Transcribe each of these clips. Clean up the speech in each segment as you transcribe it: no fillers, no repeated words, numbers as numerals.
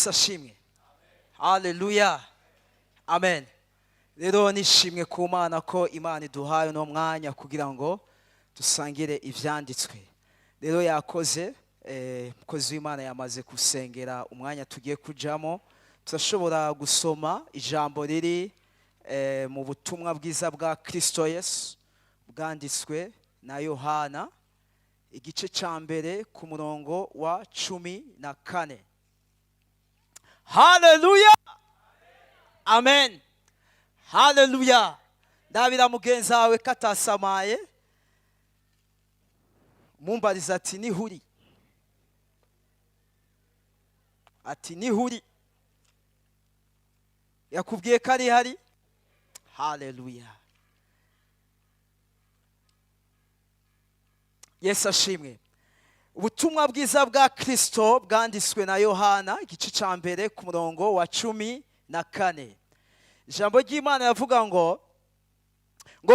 Yesu ashimwe. Haleluya, amen. Rero nishimwe ku Mana ko Imana iduhaye uno mwanya kugira ngo dusangire ivyanditswe. Rero yakoze, umukozi w'Imana yamaze gusengera umwanya tugiye kujamo. Turashobora gusoma ijambo riri mu butumwa bwiza bwa Kristo Yesu bwanditswe na Yohana, igice ca mbere ku murongo wa 14. Haleluya, amen, haleluya. Ndabira mugenzi wawe katasamaye, mumbariza ati nihuri, ati nihuri, yakubwiye ko ari hari. Haleluya, Yesu ashimwe. Ubutumwa bwiza bwa Kristo bwanditswe na Yohana, igice ca mbere ku murongo wa 14. Ijambo ry'Imana yavuga ngo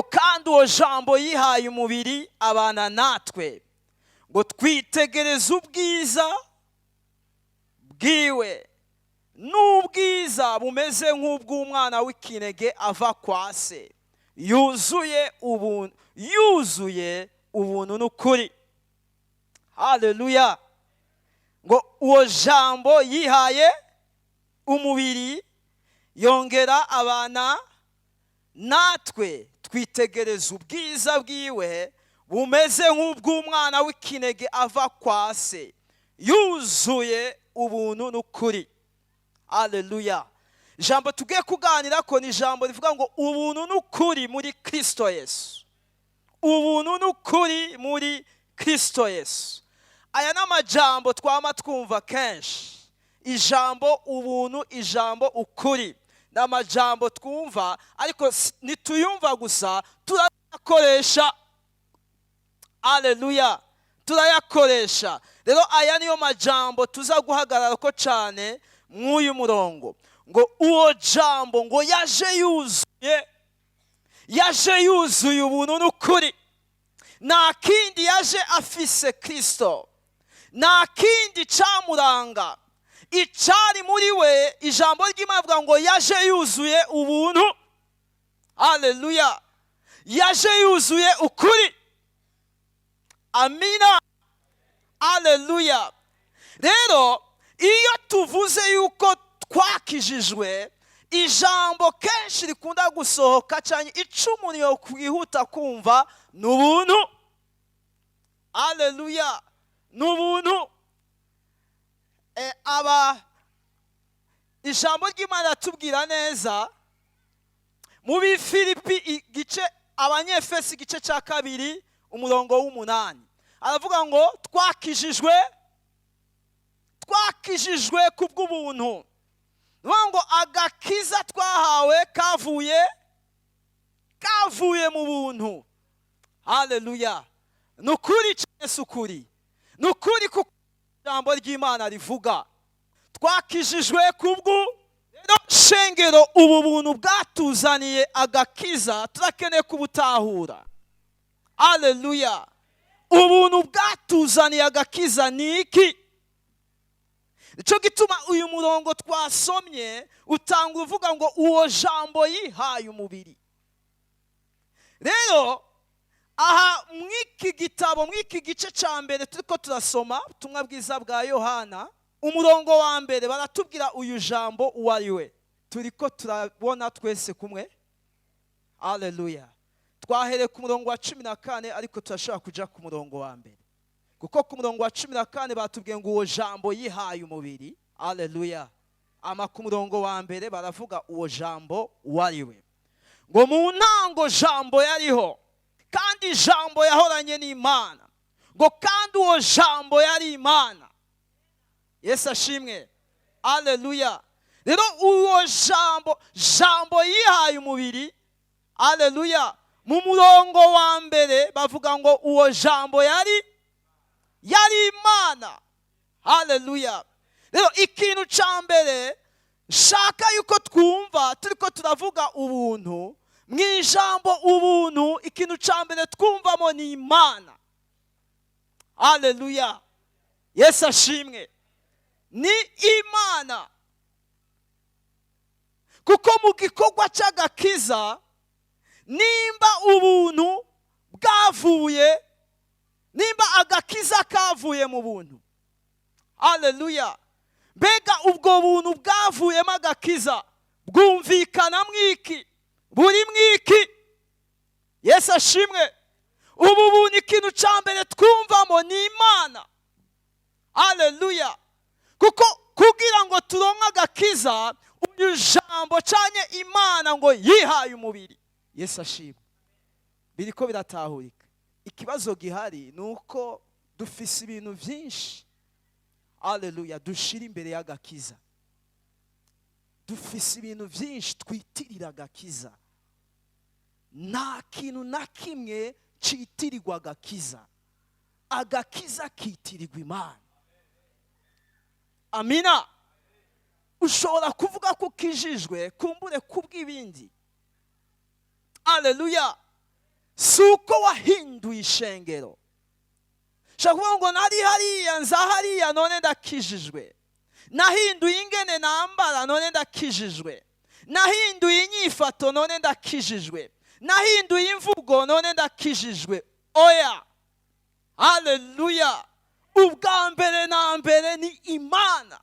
kandi uwo jambo yihaye umubiri abana natwe, ngo twitegereze ubwiza bwiwe, n'ubwiza bumeze nk'ubw'umwana w'ikinege ava kwa se, yuzuye ubuntu, yuzuye ubuntu n'ukuri. Haleluya. Ngo uwo jambo yihaye umubiri yongera abana natwe, twitegereza ubwiza bwiwe bumeze nk'ubw'umwana w'ikinege ava kwa se, yuzuye ubuntu n'ukuri. Haleluya. Ijambo tugiye kuganira ko ni ijambo rivuga ngo ubuntu n'ukuri muri Kristo Yesu. Ubuntu n'ukuri muri Kristo Yesu. Aya ni amajambo twama twumva kenshi. Ijambo ubuntu, ijambo ukuri, ni amajambo twumva, ariko ntituyumva gusa, turayakoresha. Haleluya, turayakoresha. Rero aya niyo majambo tuza guhagarara ko cyane mw'uyu murongo, ngo uwo jambo ngo yaje yuzuye, yaje yuzuye ubuntu n'ukuri. Nta kindi yaje afise Kristo, nta kindi camuranga, icari muri we. Ijambo ry'Imana rivuga ngo yaje yuzuye ubuntu. Haleluya, yaje yuzuye ukuri. Amina, haleluya. Rero iyo tuvuze yuko twakijijwe, ijambo kenshi rikunda gusohoka cyane ico umuntu yokwihuta kumva ni ubuntu. Haleluya, ni ubuntu. Aba ijambo ry'Imana ratubwira neza mu Bifilipi igice, Abanyefesi igice cya 2 umurongo w'umunani, aravuga ngo twakijijwe, twakijijwe kubw'ubuntu. Nuvuga ngo agakiza twahawe kavuye mu buntu. Haleluya, ni ukuri cyane, si ukuri, ni ukuri kuko ijambo ry'Imana rivuga twakijijwe kubw'u. Rero shengero, ubu buntu bwatuzaniye agakiza turakeneye kubutahura. Haleluya, ubuntu bwatuzaniye agakiza ni iki? Nico gituma uyu murongo twasomye utanga uvuga ngo uwo jambo yihaye umubiri. Rero aha mw'iki gitabo, mw'iki gice ca mbere turiko turasoma ubutumwa bwiza bwa Yohana, umurongo wa mbere baratubwira uyu jambo uwo ari we. Turiko turabona twese kumwe. Haleluya. Twahereye ku murongo wa 14, ariko turashobora kuja ku murongo wa mbere, kuko ku murongo wa 14 batubwiye ngo uwo jambo yihaye umubiri. Haleluya. Ama ku murongo wa mbere baravuga uwo jambo uwo ari we, ngo mu ntango jambo yariho, kandi jambo yahoranye n'Imana, ngo kandi uwo jambo yari Imana. Yesu ashimwe. Haleluya. Rero uwo jambo yihaye umubiri. Haleluya. Mu murongo wa mbere bavuga ngo uwo jambo yari Imana. Haleluya. Rero ikintu ca mbere shaka yuko twumva turiko turavuga ubuntu, mu ijambo ubuntu ikintu ca mbere twumvamo ni Imana. Haleluya. Yesu ashimwe. Ni Imana. Kuko mu gikorwa cy'agakiza, nimba ubuntu bwavuye, nimba agakiza kavuye mu buntu, aleluya, mbega ubwo buntu bwavuyemo agakiza bwumvikana mwiki? Buri mwiki? Yesu ashimwe. Ubu buntu, ikintu cya mbere twumvamo ni Imana, aleluya. Kuko kugira ngo turonke agakiza, uyu Jambo cyane Imana ngo yihaye umubiri. Yesu ashimwe. Biriko biratahurika? Ikibazo gihari ni uko dufise ibintu byinshi, aleluya, dushira imbere y'agakiza. Dufise ibintu byinshi twitirira agakiza. Nta kintu na kimwe citirirwa agakiza. Agakiza kitirirwa Imana. Amina. Ushobora kuvuga ko ukijijwe kumbure kubw'ibindi, aleluya, si uko wahinduye ishengero. Ushobora kuvuga ngo nari hariya, nza hariya, none ndakijijwe. Nahinduye ingene nambara, none ndakijijwe. Nahinduye inyifato, none ndakijijwe. Nahinduye imvugo, none ndakijijwe. Oya, aleluya. Ubwa mbere na mbere ni Imana.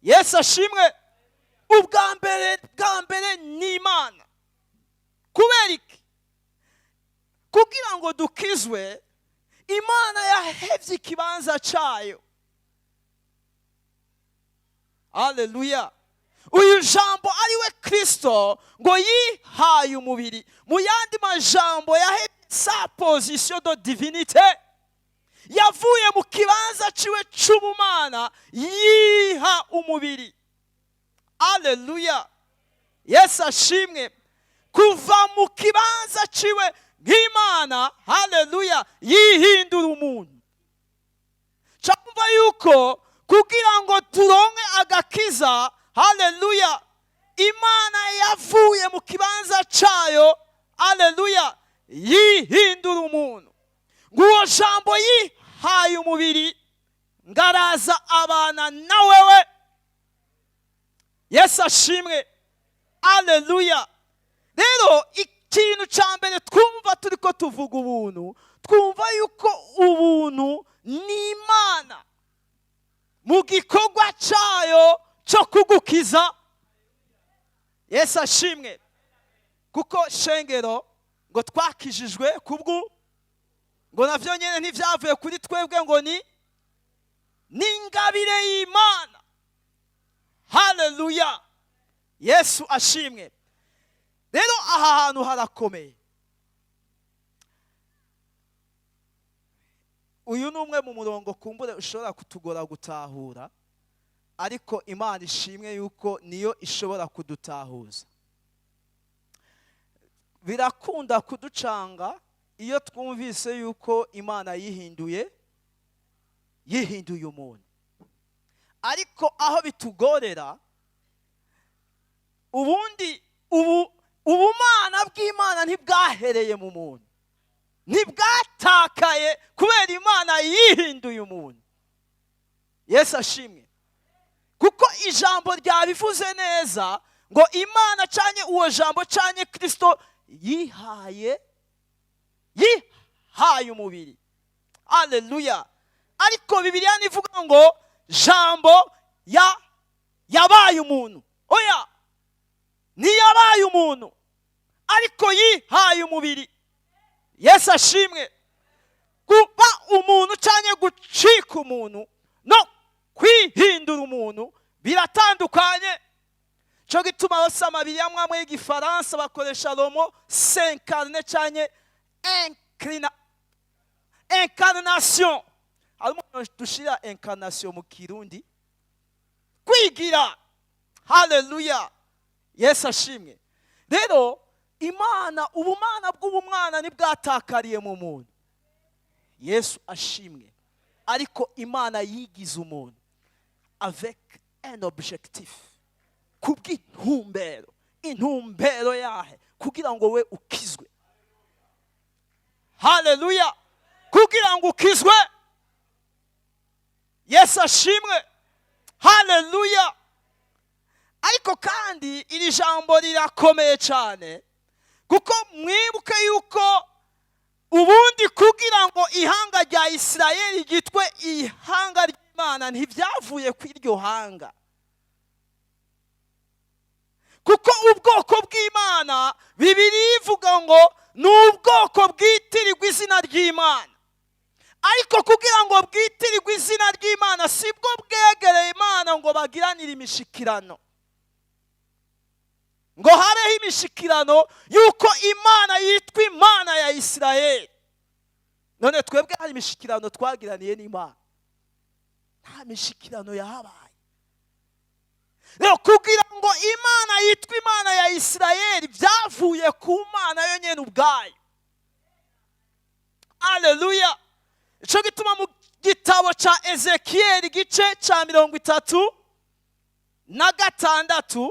Yesu ashimwe. Ubwa mbere, bwa mbere ni Imana. Kubera iki? Kugira ngo dukizwe, Imana yahevye ikibanza cyayo, aleluya. Uyu Jambo ari we Kirisito ngo yihaye umubiri. Mu yandi majambo, yahevye sa position de divinité, yavuye mu kibanza ciwe c'ubumana, yiha umubiri, aleluya. Yesu ashimwe. Kuva mu kibanza ciwe nk'Imana, haleluya, yihindura umuntu. Cyumva yuko kugira ngo turonke agakiza, haleluya, Imana yavuye mu kibanza cyayo, haleluya, yihindura umuntu. Ngo uwo Jambo yihaye umubiri, ngaraza abana na wewe. Yesu ashimwe, aleluya. Rero ikintu cya mbere twumva turi ko tuvuga ubuntu, twumva yuko ubuntu ni Imana mu gikorwa cyayo cyo kugukiza. Yesu ashimwe. Kuko shengero, ngo twakijijwe kubwu, ngo navyo nyene ntivyavuye kuri twebwe, ngo ni n'ingabire y'Imana. Haleluya, Yesu ashimwe. Rero aha hantu harakomeye. Uyu ni umwe mu murongo kumbure ushobora kutugora gutahura, ariko Imana ishimwe yuko niyo ishobora kudutahuza. Birakunda kuducanga iyo twumvise yuko Imana yihinduye umuntu. Ariko aho bitugorera, ubundi ubu ubumana bw'Imana ntibwahereye mu muntu, ntibwatakaye kubera Imana yihinduye umuntu. Yesu ashimwe. Kuko ijambo ryabivuze neza ngo Imana canye uwo Jambo canye Kirisito yihaye umubiri, aleluya. Ariko Bibiliya nivuga ngo Jambo ya yabaye umuntu. Oya, ntiyabaye umuntu, ariko yihaye umubiri. Yesu ashimwe. Kuba umuntu cyangwa gucika umuntu no kwihindura umuntu biratandukanye. Cyo gituma basoma Bibiliya mwamwe y'igifaransa bakoresha le mot s'incarner cyane incarnation. Harimo dushira incarnation mu Kirundi, kwigira. Haleluya, Yesu ashimwe. Rero Imana, ubumana bw'ubumwana ntibwatakariye mu muntu. Yesu ashimwe. Ariko Imana yigize umuntu avec un objectif, kubw'intumbero. Intumbero yahe? Kugira ngo we ukizwe. Haleluya, kugira ngo ukizwe. Yesu ashimwe, haleluya. Ariko kandi iri jambo rirakomeye cyane, kuko mwibuke yuko ubundi kugira ngo ihanga rya Isirayeli ryitwe ihanga ry'Imana, ntibyavuye ku iryo hanga, kuko ubwoko bw'Imana, Bibiliya ivuga ngo ni ubwoko bwitirirwa izina ry'Imana. Ariko kugira ngo bwitirirwe izina ry'Imana, sibwo bwegereye Imana ngo bagiranire imishikirano, ngo habeho imishikirano y'uko Imana yitwa Imana ya Isirayeli. None twebwe hari imishikirano twagiraniye n'Imana? Nta mishikirano yahabaye. Rero kugira ngo Imana yitwe Imana ya Isirayeli, byavuye ku Mana yo nyine ubwayo. Aleluya! Icyo gituma mu gitabo cya Ezekiyeli, igice cya 36,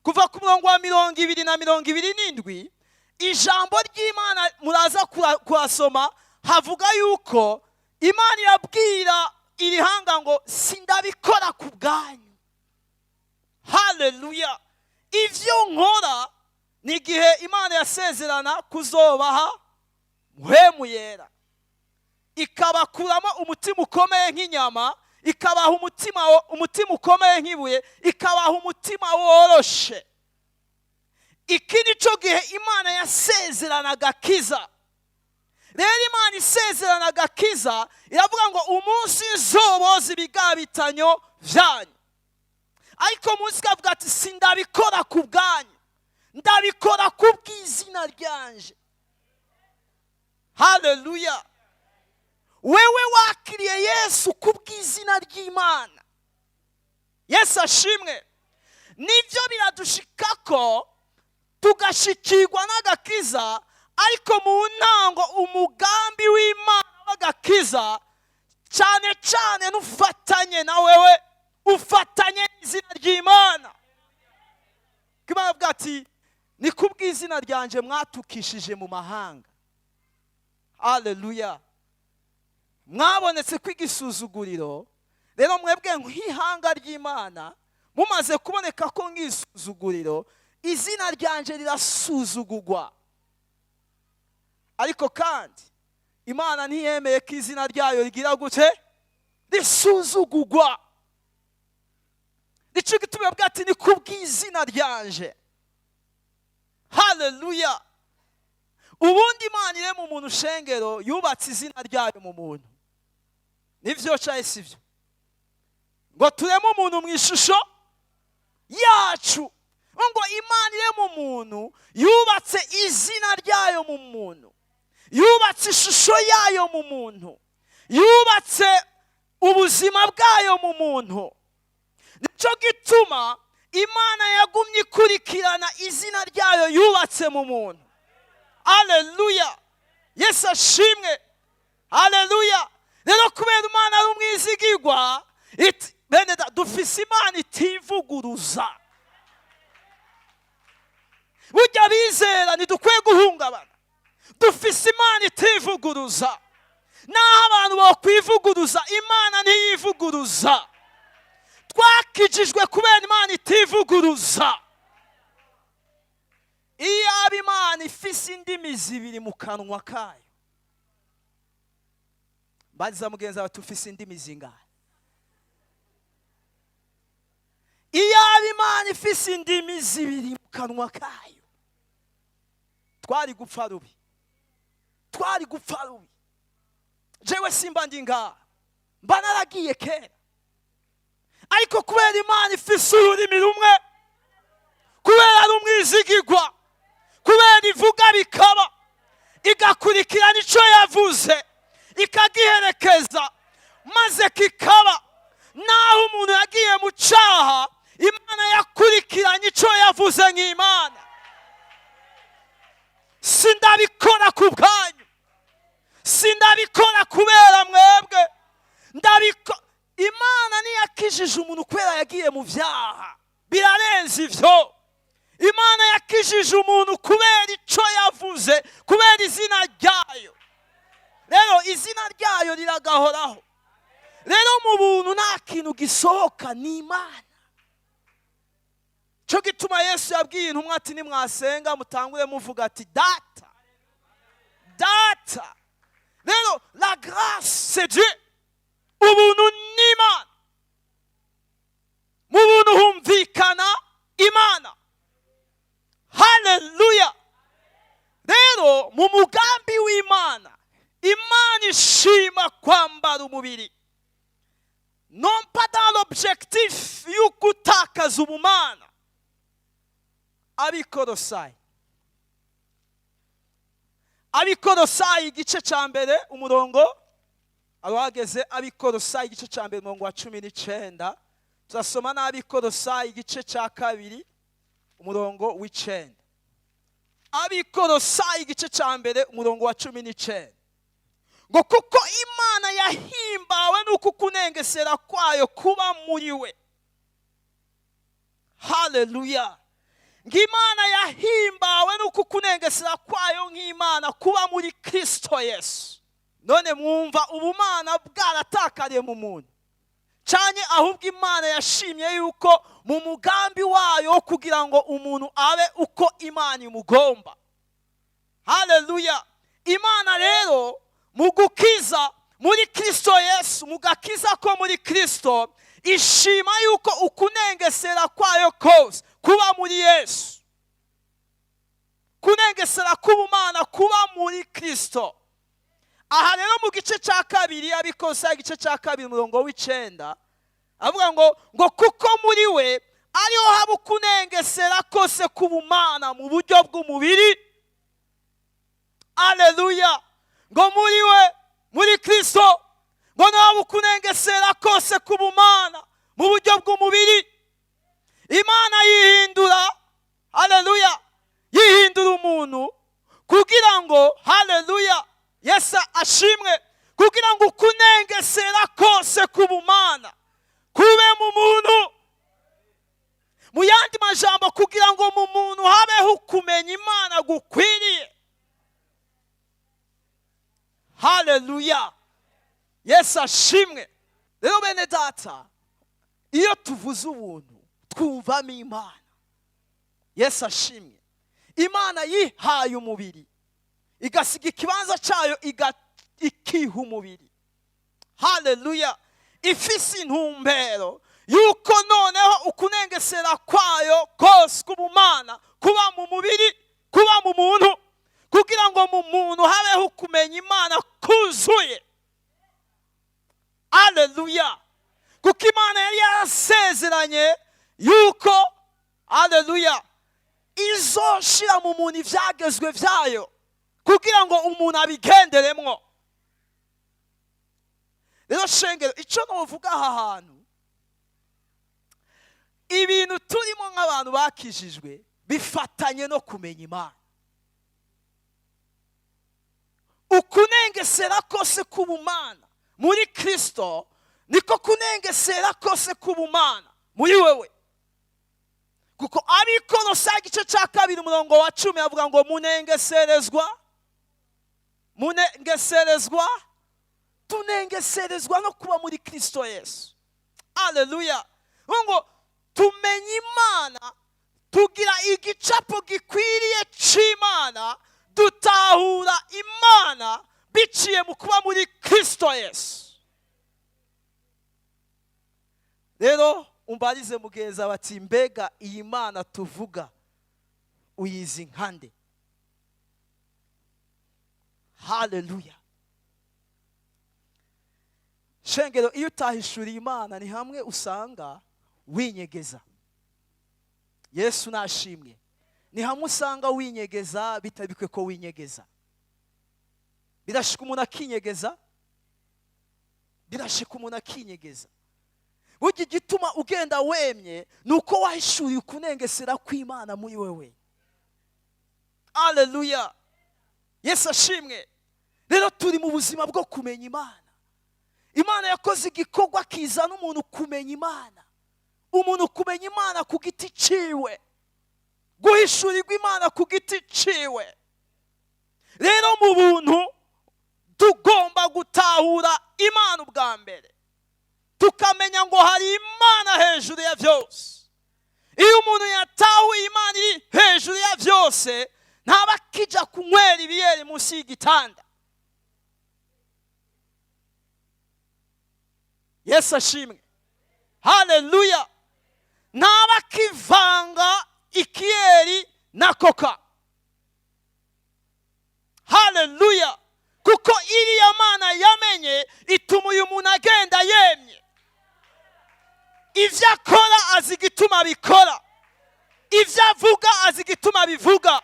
kuva ku murongo wa 20 na 27, ijambo ry'Imana muraza kuhasoma, havuga yuko Imana irabwira iri hanga ngo: "Sindabikora ku bwanyu." Haleluya! Ibyo nkora ni igihe Imana yasezerana kuzobaha Mpwemu Yera, ikabakuramo umutima ukomeye nk'inyama, ikabaha umutima ukomeye nk'ibuye, ikabaha umutima woroshe. Iki ni cyo gihe Imana yasezerana agakiza. Rero Imana isezerana agakiza, iravuga ngo: "Umunsi nzoboza ibigabitanyo byanyu." Ariko munsi ikavuga ati: "Sindabikora ku bwanyu, ndabikora ku bw'izina ryanje." Haleluya! Wewe wakiriye Yesu ku bw'izina ry'Imana. Yesu ashimwe! Nibyo, biradushika ko tugashikirwa n'agakiza, ariko mu ntango umugambi w'Imana w'agakiza cyane cyane n'ufatanye na wewe, ufatanye n'izina ry'Imana. Imana avuga ati: "Ni ku bw'izina ryanje mwatukishije mu mahanga." Haleluya! Mwabonetse ko igisuzuguriro. Rero mwebwe nk'ihanga ry'Imana, mumaze kuboneka ko nk'isuzuguriro, izina ryanje rirasuzugurwa. Ariko kandi Imana ntiyemeye ko izina ryayo rigira gute? Risuzugurwa. Nicyo gituma bwa ati: "Ni ku bw'izina ryanje." Haleluya! Ubundi Imana irema umuntu, shengero, yubatse izina ryayo mu muntu. Nibyo cyangwa si byo? Ngo tureme umuntu mu ishusho yacu. Ngo Imana irema umuntu, yubatse izina ryayo mu muntu, yubatse ishusho yayo mu muntu, yubatse ubuzima bwayo mu muntu. Nicyo gituma Imana yagumye ikurikirana izina ryayo yubatse mu muntu. Aleluya! Yesu ashimwe! Aleluya! Rero kubera Imana ari umwizigirwa, bene dufise Imana itivuguruza. Burya bizera ntidukwiye guhungabana. Dufise Imana itivuguruza. Naho abantu bakwivuguruza, Imana ntiyivuguruza. Twakijijwe kubera Imana itivuguruza. Iyaba Imana ifise indimi zibiri mu kanwa kayo! Mbariza mugenzi wawe, ufise indimi zingahe? Iyaba Imana ifise indimi zibiri mu kanwa kayo, twari gupfa rubi, twari gupfa rubi. Jewe simba ndi ngaha, mba naragiye kera. Ariko kubera Imana ifise ururimi rumwe, kubera ari umwizigirwa, kubera ivuga bikaba, igakurikirana icyo yavuze, ikagiherekeza maze kikaba, naho umuntu yagiye mu cyaha, Imana yakurikiranye icyo yavuze nk'Imana. "Sindabikora ku bwanyu, sindabikora kubera mwebwe, ndabiko." Imana ntiyakijije umuntu kubera yagiye mu byaha. Birarenze ibyo. Imana yakijije umuntu kubera icyo yavuze, kubera izina ryayo. Rero izina ryayo riragahoraho. Rero mu buntu nta kintu gisohoka, ni Imana. Cyo gituma Yesu yabwiye intumwa ati: "Nimwasenga, mutangure muvuga ati: 'Data, Data.'" Rero la grâce, c'est Dieu. Ubuntu ni Imana. Mu buntu humvikana Imana. Haleluya! Rero mu mugambi w'Imana, Imana ishima kwambara umubiri, non pas dans l'objectif y'uko utakaza ubumana. Abikorosayi, Abikorosayi igice cya mbere, umurongo abahageze. Abikorosayi igice cya mbere, umurongo wa 19. Turasoma n'Abikorosayi igice cya kabiri, umurongo w'9. Abikorosayi igice cya mbere, umurongo wa 19, ngo: "Kuko Imana yahimbawe n'uko kunengesera kwayo kuba muri we." Haleluya! Ngo Imana yahimbawe n'uko kunengesera kwayo nk'Imana kuba muri Kirisito Yesu. None mwumva ubumana bwaratakariye mu muntu cyane? Ahubwo Imana yashimye yuko mu mugambi wayo wo kugira ngo umuntu abe uko Imana imugomba. Haleluya! Imana rero mu gukiza muri Kirisito Yesu, mu gakiza ko muri Kirisito, ishima yuko ukunengesera kwayo kose kuba muri Yesu, kunengesera k'ubumana kuba muri Kirisito. Aha rero mu gice cya kabiri, Abikosa igice cya kabiri, umurongo w'9, avuga ngo: "Kuko muri we ariho haba ukunengesera kose k'ubumana mu buryo bw'umubiri." Aleluya! Ngo muri we, muri Kirisito, ngo niho ukunengesera kose k'ubumana mu buryo bw'umubiri. Imana yihindura, haleluya, yihindura umuntu kugira ngo, haleluya, Yesu ashimwe, kugira ngo ukunengesera kose k'ubumana kube mu muntu. Mu yandi majambo, kugira ngo mu muntu habeho kumenya Imana gukwiriye. Haleluya, Yesu ashimwe! Rero bene Data, iyo tuvuze ubuntu twumvamo Imana. Yesu ashimwe! Imana yihaye umubiri, igasiga ikibanza cyayo, ikiha umubiri. Haleluya! Ifise intumbero yuko noneho ukunengesera kwayo kose k'ubumana kuba mu mubiri, kuba mu muntu, kugira ngo mu muntu habeho kumenya Imana kuzuye. Aleluya! Kuko Imana yari yarasezeranye yuko, aleluya, izoshira mu muntu ibyagezwe byayo kugira ngo umuntu abigenderemwo. Rero shengero, icyo nuvuga aha hantu, ibintu turimo nk'abantu bakijijwe bifatanye no kumenya Imana. Ukunengesera kose k'ubumana muri Kirisito niko kunengesera kose k'ubumana muri wewe. Kuko Abikorosa igice cya kabiri, umurongo wa 10, avuga ngo: "Munengeserezwa, munengeserezwa." Tunengeserezwa no kuba muri Kirisito Yesu. Aleluya! Ngo tumenye Imana, tugira igicapo gikwiriye cy'Imana, dutahura Imana biciye mu kuba muri Kirisito Yesu. Rero umbarize mugenzi bati: "Mbega iyi Mana tuvuga uyizi nkande?" Haleluya! Shengero, iyo utahishuriye Imana, ni hamwe usanga winyegeza. Yesu nashimwe! Ni hamwe usanga winyegeza bitabikwe ko winyegeza. Birashika umuntu akinyegeza, birashika umuntu akinyegeza. Burya igituma ugenda wemye ni uko wahishuriye ukunengesera kw'Imana muri wewe. Aleluya, Yesu ashimwe! Rero turi mu buzima bwo kumenya Imana. Imana yakoze igikorwa kizana umuntu kumenya Imana, umuntu kumenya Imana ku giti ciwe, guhishurirwa Imana ku giti ciwe. Rero mu buntu tugomba gutahura Imana ubwa mbere, tukamenya ngo hari Imana hejuru ya byose. Iyo umuntu yatahuye Imana iri hejuru ya byose, ntaba akijya kunywera ibiyeri munsi y'igitanda. Yesu ashimwe, haleluya. Ntaba akivanga ikiyeri na koka, haleluya. Kuko iriya Mana yamenye ituma uyu muntu agenda yemye. Ibyo akora azi igituma abikora, ibyo avuga azi igituma abivuga,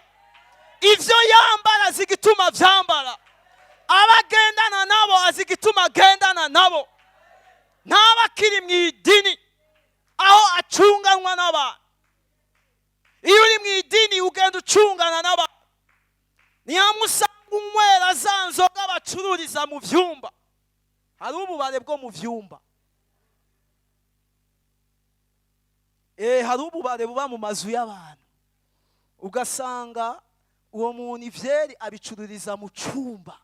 ibyo yambara azi igituma abyambara, abo agendana nabo azi igituma agendana nabo. Ntaba akiri mu idini aho acunganwa n'abantu. Iyo uri mu idini ugenda ucungana n'abantu. Ni hamwe usanga unywera za nzoga bacururiza mu byumba. Hari ububare bwo mu byumba, hari ububare buba mu mazu y'abantu, ugasanga uwo muntu ibyeri abicururiza mu cyumba.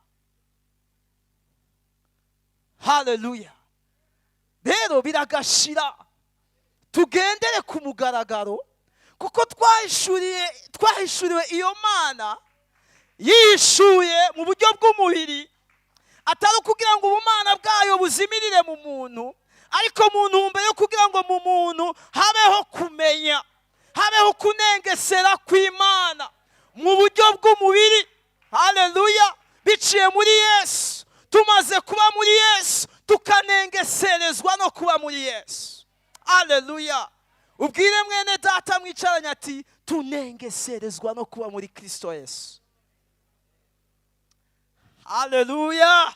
Haleluya. Rero biragashira, tugendere ku mugaragaro, kuko twahishuriwe iyo Mana yishuye mu buryo bw'umubiri, atari ukugira ngo ubumana bwayo buzimirire mu muntu, ariko mu ntumbero yo kugira ngo mu muntu habeho kumenya, habeho kunengesera kw'Imana mu buryo bw'umubiri. Haleluya. Biciye muri Yesu, tumaze kuba muri Yesu, tukanengeserezwa no kuba muri Yesu. Haleluya. Ubwire mwene data mwicaranye ati tunengeserezwa no kuba muri Kristo Yesu. Haleluya.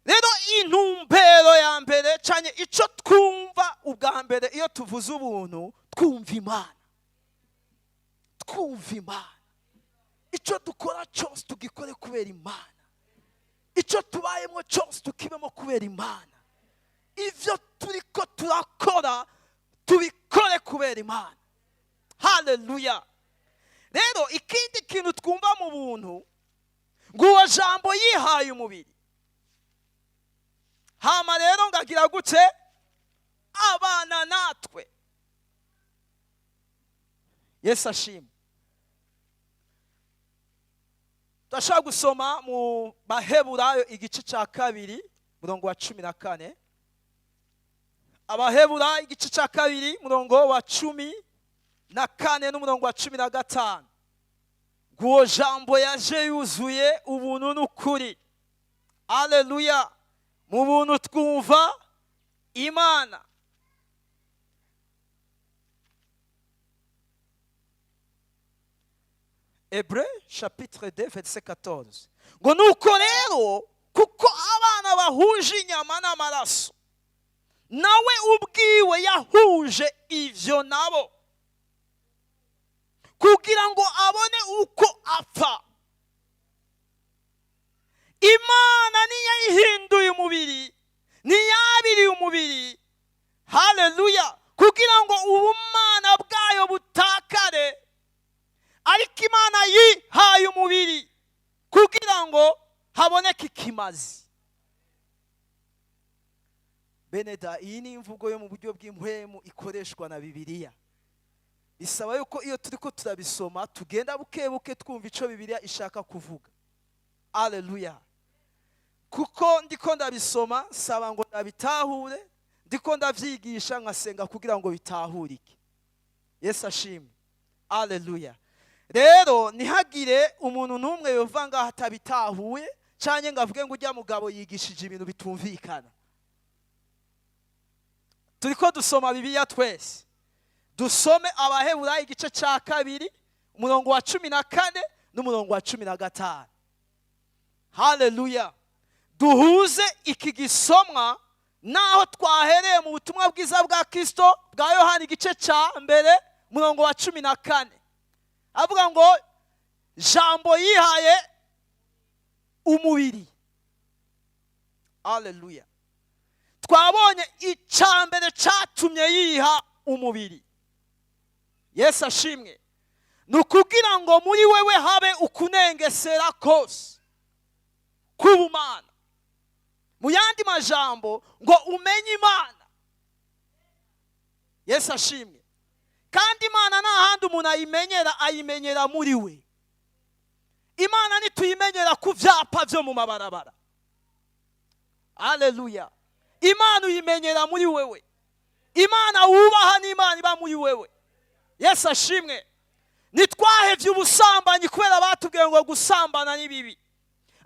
Rero intumbero ya mbere cyane, icyo twumva ubwa mbere iyo tuvuze ubuntu, twumva Imana. Twumva Imana. Icyo dukora cyose tugikore kubera Imana. Icyo tubayemo cyose tukibemo kubera Imana. Ibyo turiko turakora tubikore kubera Imana. Haleluya. Rero ikindi kintu twumva mu buntu, ngo uwo jambo yihaye umubiri. Hama rero ngagira gute? Abana natwe. Yesu ashimwe. Turashobora gusoma mu Baheburayo igice cya 2 murongo wa 14. Abaheburayo igice cya 2 murongo wa 14 n'umurongo wa 15. Uwo jambo yaje yuzuye ubuntu n'ukuri. Haleluya. Mu buntu twumva Imana. Hébreux chapitre 2 verset 14. Ngo nuko rero kuko abana bahuje inyama n'amaraso, nawe ubwiwe yahuje ivyo nabo, kugira ngo abone uko apfa. Imana niyayihinduye umubiri, niyabiriye umubiri. Haleluya. Kugira ngo ubumana bwayo butakare, ariko Imana yihaye umubiri kugira ngo haboneke ikimazi. Beneda, iyi ni imvugo yo mu buryo bw'impwemu ikoreshwa na Bibiliya. Bisaba yuko iyo turiko turabisoma tugenda buke buke twumva ico Bibiliya ishaka kuvuga. Haleluya. Kuko ndiko ndabisoma saba ngo ndabitahure, ndiko ndavyigisha nkasenga kugira ngo bitahurike. Yesu ashimwe. Haleluya. Rero ntihagire umuntu n'umwe yova ngaho atabitahuye, canke ngo avuge ngo urya mugabo yigishije ibintu bitumvikana. Turiko dusoma Bibiliya twese. Dusome Abaheburayo igice cya 2 umurongo wa 14 n'umurongo wa 15. Haleluya. Duhuze iki gisomwa naho twahereye mu butumwa bwiza bwa Kristo bwa Yohana igice cya 1 umurongo wa 14. Avuga ngo jambo yihaye umubiri. Haleluya. Twabonye icya mbere cyatumye yiha umubiri. Yesu ashimwe. Ni ukugira ngo muri wewe habe ukunengesera kose k'ubumana. Mu yandi majambo ngo umenye Imana. Yesu ashimwe. Kandi Imana nta handi umuntu ayimenyera, ayimenyera muri we. Imana ntituyimenyera ku byapa byo mu mabarabara. Aleluya! Imana uyimenyera muri wewe. Imana wubaha n'Imana iba muri wewe. Yesu ashimwe. Ntitwahevye ubusambanyi kubera batubwiye ngo gusambana ni bibi,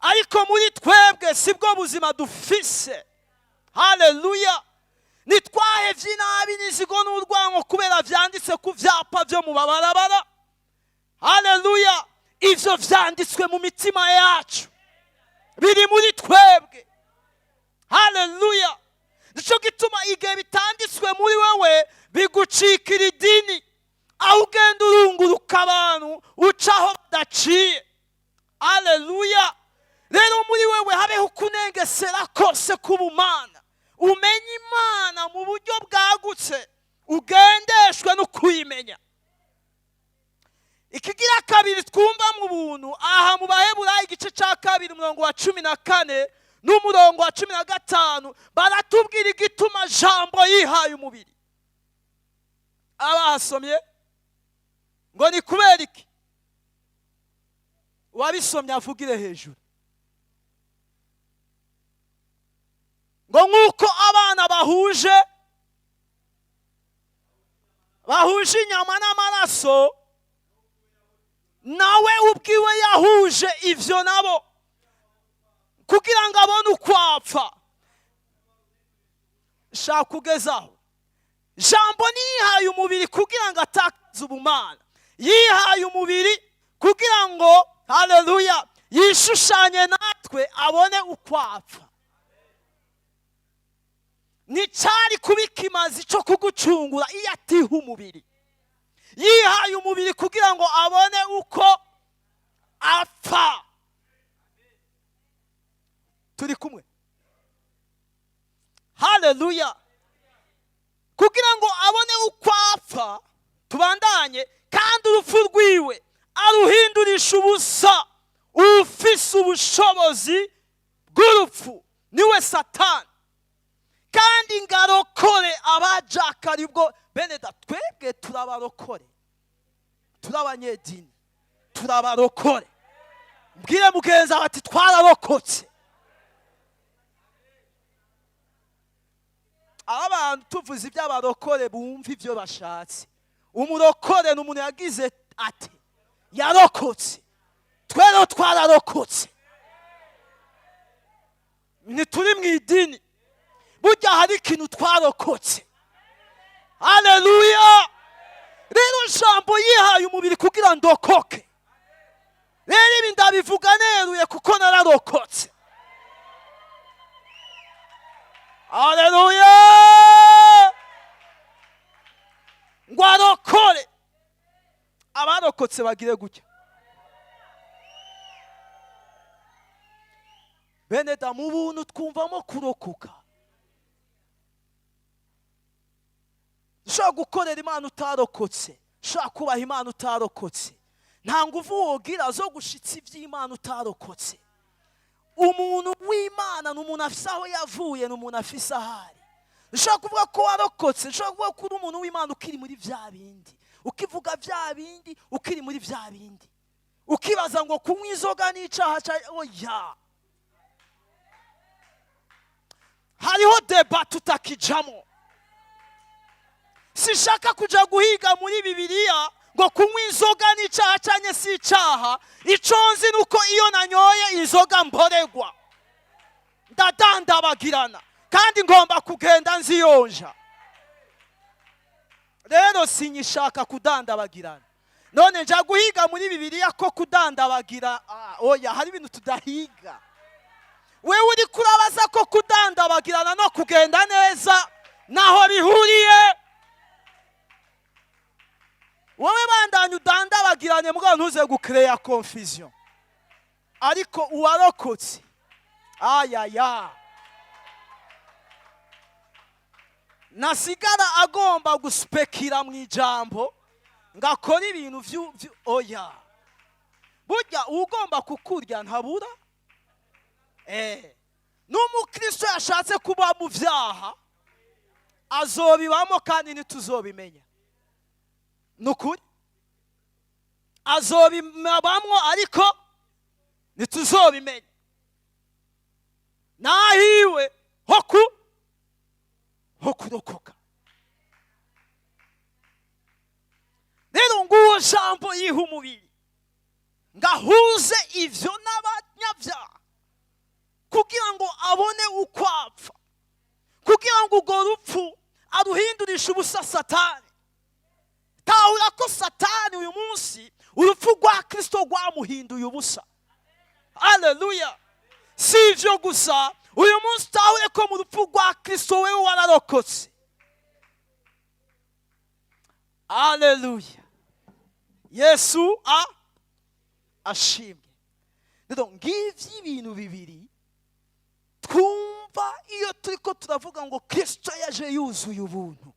ariko muri twebwe sibwo buzima dufise. Haleluya! Ntitwahevye inabi n'inzigo n'urwango kubera vyanditse ku vyapa vyo mu mabarabara. Haleluya! Ivyo vyanditswe mu mitima yacu, biri muri twebwe. Haleluya! Nicyo gituma igihe bitanditswe muri wewe bigucikira idini, aho ugenda urunguruka abantu uca aho badaciye. Haleluya! Rero muri wewe habeho kunengesera kose k'ubumana, umenye Imana mu buryo bwagutse, ugendeshwe no kuyimenya. Ikigira kabiri twumva mu buntu aha, mu Baheburayo igice cya 2, umurongo wa 14 n'umurongo wa 15, baratubwira igituma Jambo yihaye umubiri. Abahasomye ngo ni kubera iki? Uwabisomye avugire hejuru. Ngo nk'uko abana bahuje inyama n'amaraso, nawe ubwiwe yahuje ivyo nabo kugira ngo abone uko apfa. Shaka kugezaho Jambo ntiyihaye umubiri kugira ngo atakaze ubumana, yihaye umubiri kugira ngo, haleluya, yishushanye natwe, abone uko apfa. Nticyari kuba ikimazi cyo kugucungura iyo atiha umubiri. Yihaye umubiri kugira ngo abone uko apfa. Turi kumwe? Haleluya! Kugira ngo abone uko apfa. Tubandanye. Kandi urupfu rwiwe aruhindurisha ubusa ufise ubushobozi bw'urupfu, niwe Satani, kandi ngarokore abajakari. Ubwo bene da, twebwe turabarokore, turabanyedini, turabarokore. Mbwire mugenzi wawe ati: "Twararokotse." Aho abantu tuvuze iby'abarokore bumva ibyo bashatse. Umurokore ni umuntu yagize ati yarokotse. Twe rero twararokotse, ntituri mu idini. Burya hari ikintu twarokotse. Haleluya! Rero Jambo yihaye umubiri kugira ndokoke. Rero ibi ndabivuga neruye kuko nararokotse. Haleluya! Ngo arokore abarokotse bagire gutya. Bene da, mu buntu twumvamo kurokoka. Ushobora gukorera Imana utarokotse, ushobora kubaha Imana utarokotse. Nta nguvu wogira zo gushitsa iby'Imana utarokotse. Umuntu w'Imana ni umuntu afise aho yavuye, ni umuntu afise ahari. Ushobora kuvuga ko warokotse, ushobora kuvuga ko uri umuntu w'Imana ukiri muri bya bindi, ukivuga bya bindi, ukiri muri bya bindi, ukibaza ngo kunywa inzoga n'icyaha cya oya. Hariho débat tutakijamo. Sishaka kuja guhiga muri Bibiliya ngo kunywa inzoga n'icyaha cyanye si icyaha. Icyo nzi ni uko iyo nanyoye inzoga mboregwa, ndadandabagirana, kandi ngomba kugenda nziyonja. Rero sinyishaka kudandabagirana. None nja guhiga muri Bibiliya ko kudandabagira? Oya, hari ibintu tudahiga. Wewe uri kurabaza ko kudandabagirana no kugenda neza naho bihuriye. Wowe bandanye udandabagiranye, mugabo ntuze gukereya confusion. Ariko uwarokotse, ayaya, nasigara agomba guspekira mu ijambo ngo akore ibintu oya. Burya ugomba kukurya ntabura. N'umukristo yashatse kuba mu byaha azobibamo, kandi ntituzobimenya. Ni ukuri azobibamwo, ariko ntituzobimenya nahiwe ho kurokoka. Rero nguwo Jambo yiha umubiri ngahuze ivyo n'abanyabyaha, kugira ngo abone uko apfa, kugira ngo urwo rupfu aruhindurishe ubusa Satani. Tahura ko Satani uyu munsi urupfu rwa Kirisito rwamuhinduye ubusa. Aleluya! Si ibyo gusa, uyu munsi utahure ko mu rupfu rwa Kirisito wewe wararokotse. Aleluya! Yesu a ashimwe. Rero ngibyo ibintu bibiri twumva iyo turi ko turavuga ngo Kirisito yaje yuzuye ubuntu.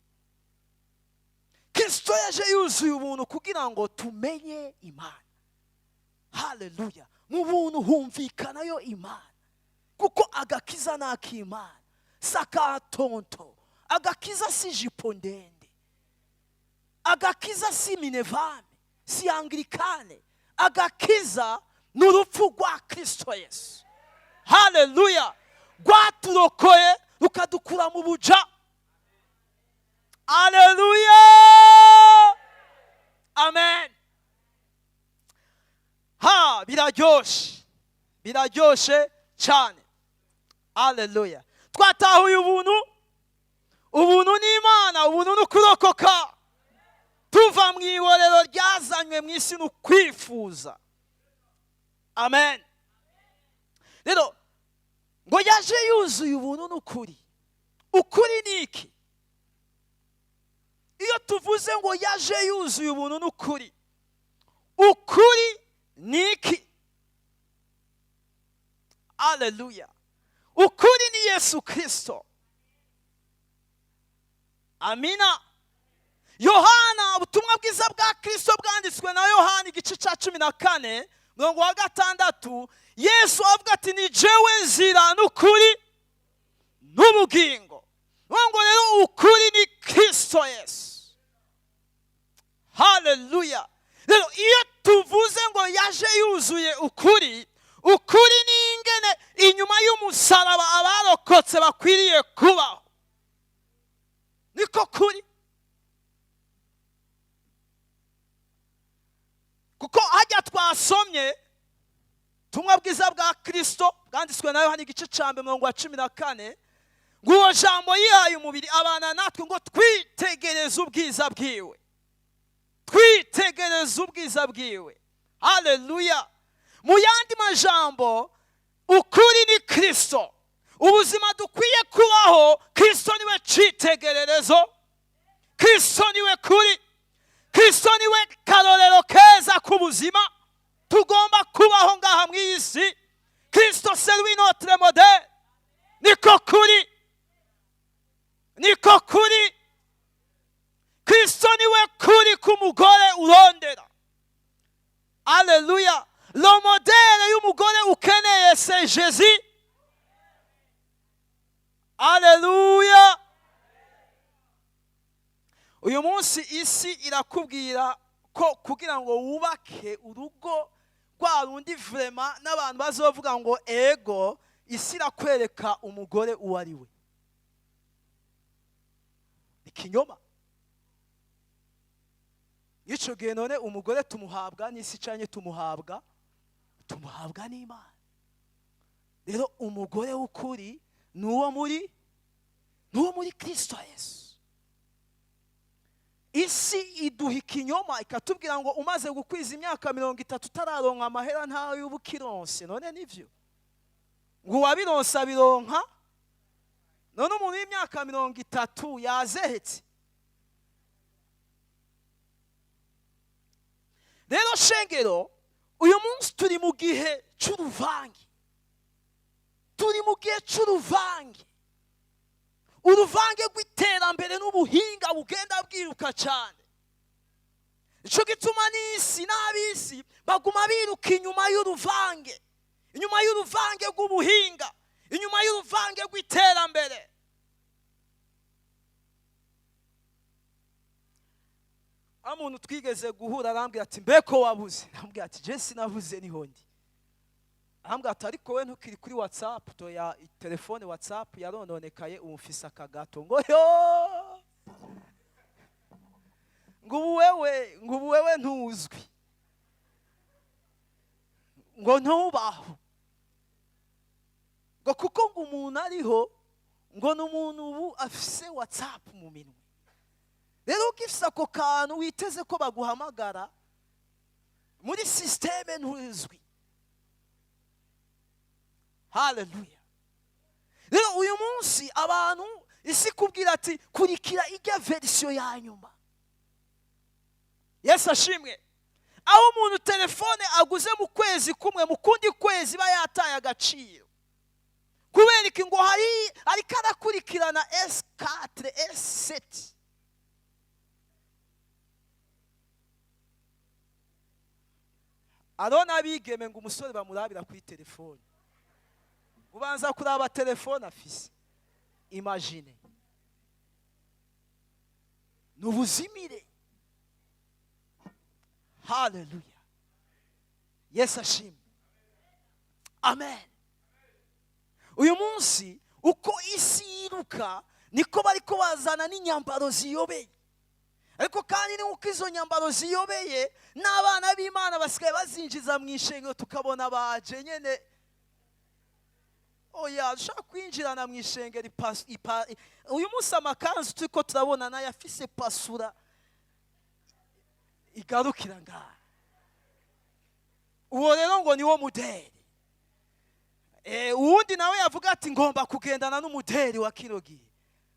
Kirisito yaje yuzuye ubuntu kugira ngo tumenye Imana. Haleluya! Mu buntu humvikanayo Imana, kuko agakiza ni ak'Imana, si akatonto. Agakiza si ijipo ndende, agakiza si minerval, si anglikane. Agakiza ni urupfu rwa Kirisito Yesu, haleluya, rwaturokoye rukadukura mu buja. Aleluya, amen. Ha, biraryoshe, biraryoshe cyane. Aleluya! Twatahuye ubuntu. Ubuntu ni Imana, ubuntu ni ukurokoka tuva mu iborero ryazanywe mu isi ni ukwifuza. Amen. Rero ngo yaje yuzuye ubuntu n'ukuri. Ukuri ni iki? Iyo tuvuze ngo yaje yuzuye ubuntu n'ukuri, ukuri ni iki? Aleluya! Ukuri ni Yesu Kirisito. Amina. Yohana, ubutumwa bwiza bwa Kirisito bwanditswe na Yohana, igice cya 14, murongo wa 6, Yesu avuga ati: "Ni jewe nzira n'ukuri n'ubugingo." Ngo rero ukuri ni Kirisito Yesu. Haleluya! Rero iyo tuvuze ngo yaje yuzuye ukuri, ukuri ni ingene inyuma y'umusaraba abarokotse bakwiriye kubaho, niko kuri. Kuko hajya twasomye ubutumwa bwiza bwa Kirisito bwanditswe na Yohana, igice cya 1, murongo wa 14, ngo uwo Jambo yihaye umubiri abana natwe, ngo twitegereze ubwiza bwiwe, twitegereze ubwiza bwiwe. Haleluya! Mu yandi majambo, ukuri ni Kirisito. Ubuzima dukwiye kubaho, Kirisito niwe cyitegererezo, Kirisito niwe kuri, Kirisito niwe karorero keza k'ubuzima tugomba kubaho ngaha mu iyi si. Kirisito, c'est lui notre modèle. Niko kuri, niko kuri. Kirisito niwe kuri k'umugore urondera. Aleluya! Le modèle y'umugore ukeneye, c'est Jésus. Aleluya! Uyu munsi isi irakubwira ko kugira ngo wubake urugo rwa rundi vraiment n'abantu bazovuga ngo ego, isi irakwereka umugore uwo ari we. Ikinyoma icyo gihe. None umugore tumuhabwa n'isi cyangwa tumuhabwa n'Imana? Rero umugore w'ukuri ni uwo muri Kirisito Yesu. Isi iduha ikinyoma, ikatubwira ngo umaze gukwiza imyaka 30 utararonka amahera, ntayo uba ukironse. None nivyo ngo uwabironse abironka? None umuntu w'imyaka 30 yazehetse? Rero shengero, uyu munsi turi mu gihe cy'uruvange, turi mu gihe cy'uruvange, uruvange rw'iterambere n'ubuhinga bugenda bwiruka cyane. Icyo gituma n'isi n'ab'isi baguma biruka inyuma y'uruvange, inyuma y'uruvange rw'ubuhinga, inyuma y'uruvange rw'iterambere. Aho umuntu twigeze guhura arambwira ati: "Mbeko wabuze?" Arambwira ati: "Je sinabuze, niho ndi." Arambwira ati: "Ariko we ntukiri kuri WhatsApp?" Toya, telefone WhatsApp yarononekaye, ubu mfise akagato. Ngo yo, ngo ubu wewe ntuzwi, ngo ntubaho, ngo kuko ngo umuntu ariho, ngo ni umuntu ubu afise WhatsApp mu minwe. Rero ugifise ako kantu witeze ko baguhamagara muri système, ntuzwi. Haleluya! Rero uyu munsi abantu, isi kubwira ati: "Kurikira ijya version ya nyuma." Yesu ashimwe! Aho umuntu telefone aguze mu kwezi kumwe, mu kundi kwezi iba yataye agaciro. Kubera iki? Ngo hari ariko arakurikirana S4, S7. Aro n'abigeme ngo umusore bamurabira kuri telefone, ubanza kuraba telefone afise. Imagine, ni ubuzimire. Haleluya! Yesu ashimwe! Amen. Uyu munsi uko isi yiruka, niko bariko bazana n'inyambaro ziyobeye. Ariko kandi ni uko izo nyambaro ziyobeye, n'abana b'Imana basigaye bazinjiza mu ishengero, tukabona baje nyene. Oya, ushaka kwinjirana mu ishengero. Uyu munsi amakanzu turiko turabona nayo afise pasura igarukira ngaha. Uwo rero ngo niwo muderi. Uwundi nawe yavuga ati: "Ngomba kugendana n'umuderi wa kino gihe."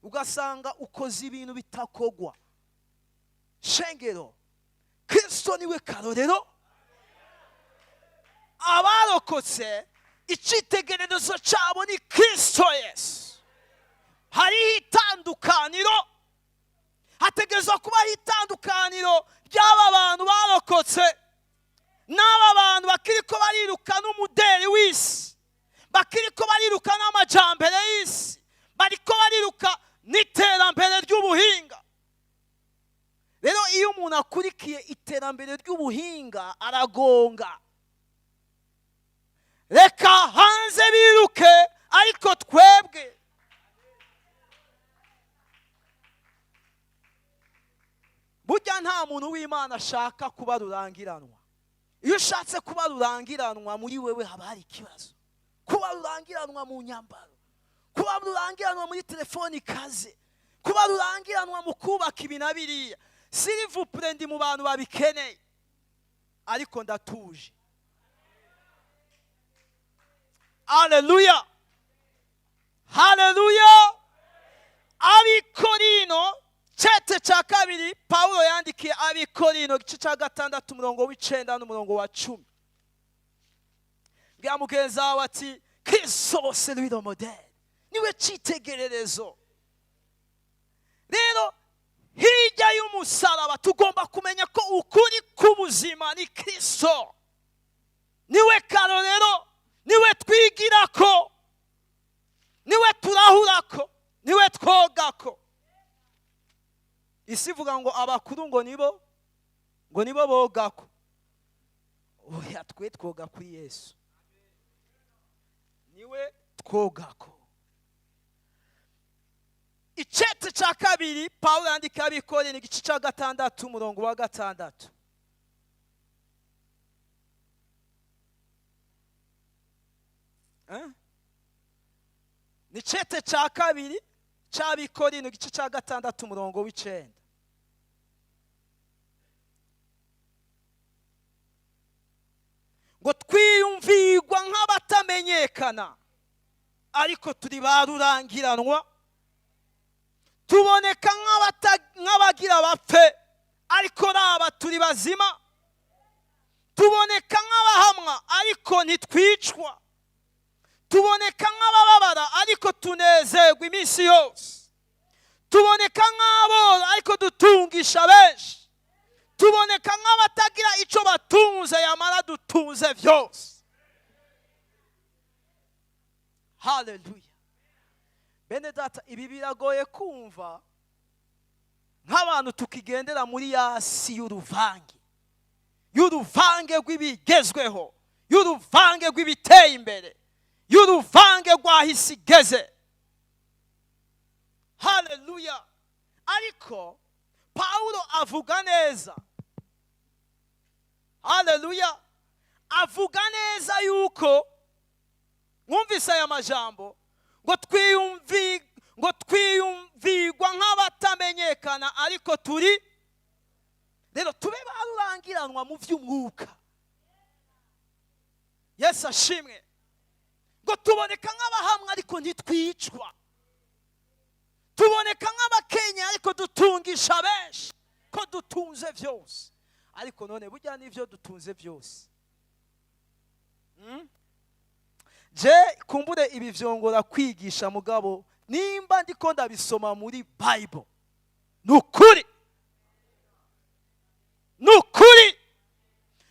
Ugasanga ukoze ibintu bitakogwa. Shengero, Kristo niwe karorero. Abarokotse, icyitegererezo cyabo ni Kristo Yesu. Hariho itandukaniro, hategerezwa kubaho itandukaniro ry'aba bantu barokotse n'aba bantu bakiriko bariruka n'umuderi w'isi, bakiriko bariruka n'amajambere y'isi, bariko bariruka n'iterambere ry'ubuhinga. Rero iyo umuntu akurikiye iterambere ry'ubuhinga, aragonga. Reka hanze biruke, ariko twebwe, burya nta muntu w'Imana ashaka kuba rurangiranwa. Iyo ushatse kuba rurangiranwa, muri wewe haba hari ikibazo. Kuba rurangiranwa mu nyambaro, kuba rurangiranwa muri telefoni ikaze, kuba rurangiranwa mu kubaka ibi na biriya, s'il vous plaît, ndi mu bantu babikeneye, ariko ndatuje. Aleluya, haleluya! Abikorino, cete cya kabiri Pawulo yandikiye Abikorino, igice cya 6, umurongo w'9 n'umurongo wa 10. Bwira mugenzi wawe ati: "Kristo, c'est lui le modèle, niwe cyitegererezo." Rero hirya y'umusaraba, tugomba kumenya ko ukuri k'ubuzima ni Kristo, niwe karorero, niwe twigirako, niwe turahurako, niwe twogako. Isi ivuga ngo abakuru ngo nibo bogako. Oya, twe twoga kuri Yesu, niwe twogako. Icete cya kabiri Pawulo yandika Abikorino, igice cya 6, umurongo wa 6. Eh? Ni cete cya kabiri cy'Abikorino, igice cya 6, umurongo w'9, ngo: "Twiyumvirwa nk'abatamenyekana, ariko turi ba rurangiranwa; tuboneka nk'abagira bapfe, ariko raba turi bazima; tuboneka nk'abahamwa, ariko ntitwicwa; tuboneka nk'abababara, ariko tunezerwa iminsi yose; tuboneka nk'aboro, ariko dutungisha benshi; tuboneka nk'abatagira icyo batunze, yamara dutunze byose." Haleluya! Bene data, ibi biragoye kumva. Nk'abantu tukigendera muri ya si y'uruvange, y'uruvange rw'ibigezweho, y'uruvange rw'ibiteye imbere, y'uruvange rw'aho isi igeze. Haleluya! Ariko Pawulo avuga neza, haleluya, avuga neza yuko mwumvise aya majambo ngo twiyumvigwa nk'abatamenyekana, ariko turi. Rero tube barurangiranwa mu by'umwuka. Yesu ashimwe. Ngo tuboneka nk'abahamwa, ariko ntitwicwa. Tuboneka nk'abakenya, ariko dutungisha benshi, ko dutunze byose. Ariko none burya n'ibyo dutunze byose, Je kumbure ibi vyongora kwigisha, mugabo nimba ndiko ndabisoma muri Bible, nukuri, nukuri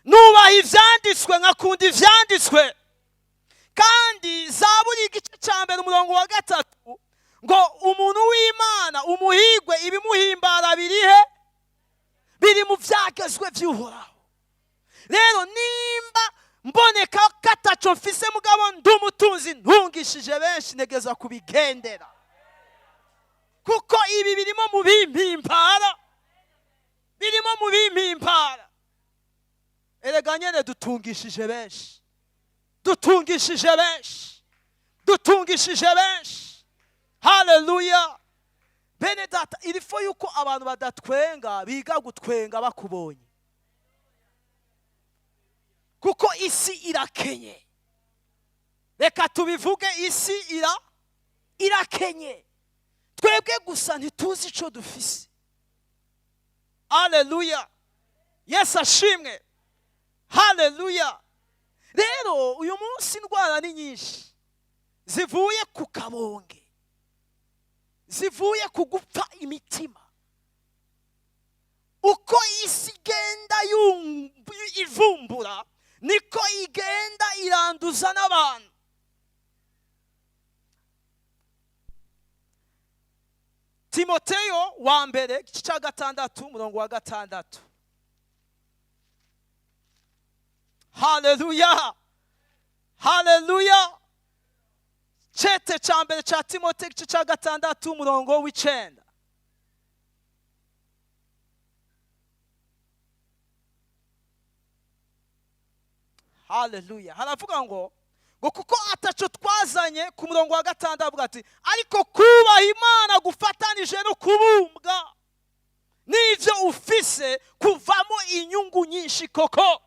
nubaha ivyanditswe, nkakunda ivyanditswe. Kandi Zaburi igice cya 1 umurongo wa 3 ngo umuntu w'Imana umuhigwe ibimuhimbara birihe? Biri mu vyagezwe vy'Uhoraho. Rero nimba mboneka kataco mfise, mugabo ndi umutunzi ntungishije benshi, ntegeza kubigendera, kuko ibi birimo mu bimpimpara, birimo mu bimpimpara. Erega nyene dutungishije benshi, dutungishije benshi, dutungishije benshi. Haleluya! Bene data, irifo yuko abantu badatwenga biga gutwenga bakubonye, kuko isi irakenye. Reka tubivuge, isi irakenye. Twebwe gusa ntituzi ico dufise. Haleluya! Yesu ashimwe. Haleluya! Rero uyu munsi indwara ni nyinshi zivuye ku kabonge, zivuye ku gupfa imitima. Uko isi igenda ivumbura, niko igenda iranduza n'abantu. Timoteyo wa mbere igice cya 6 umurongo wa 6. Haleluya! Haleluya! Cete cya mbere cya Timoteyo igice cya 6 umurongo w'9. Haleluya! Haravuga ngo kuko ataco twazanye. Ku murongo wa 6 avuga ati ariko kubaha Imana gufatanije no kubumbwa n'ivyo ufise kuvamo inyungu nyinshi. Koko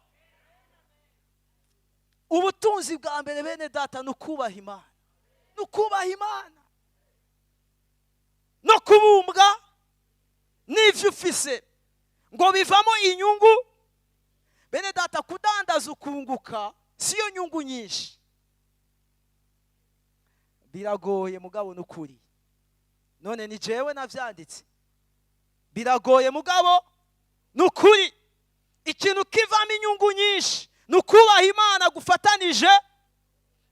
ubutunzi bwa mbere, bene data, ni ukubaha Imana, ni ukubaha Imana no kubumbwa n'ivyo ufise, ngo bivamo inyungu. Bene data, kudandaza ukunguka siyo nyungu nyinshi, biragoye mugabo nukuri. None ni jewe navyanditse, biragoye mugabo nukuri. Ikintu kivamo inyungu nyinshi ni ukubaha Imana gufatanije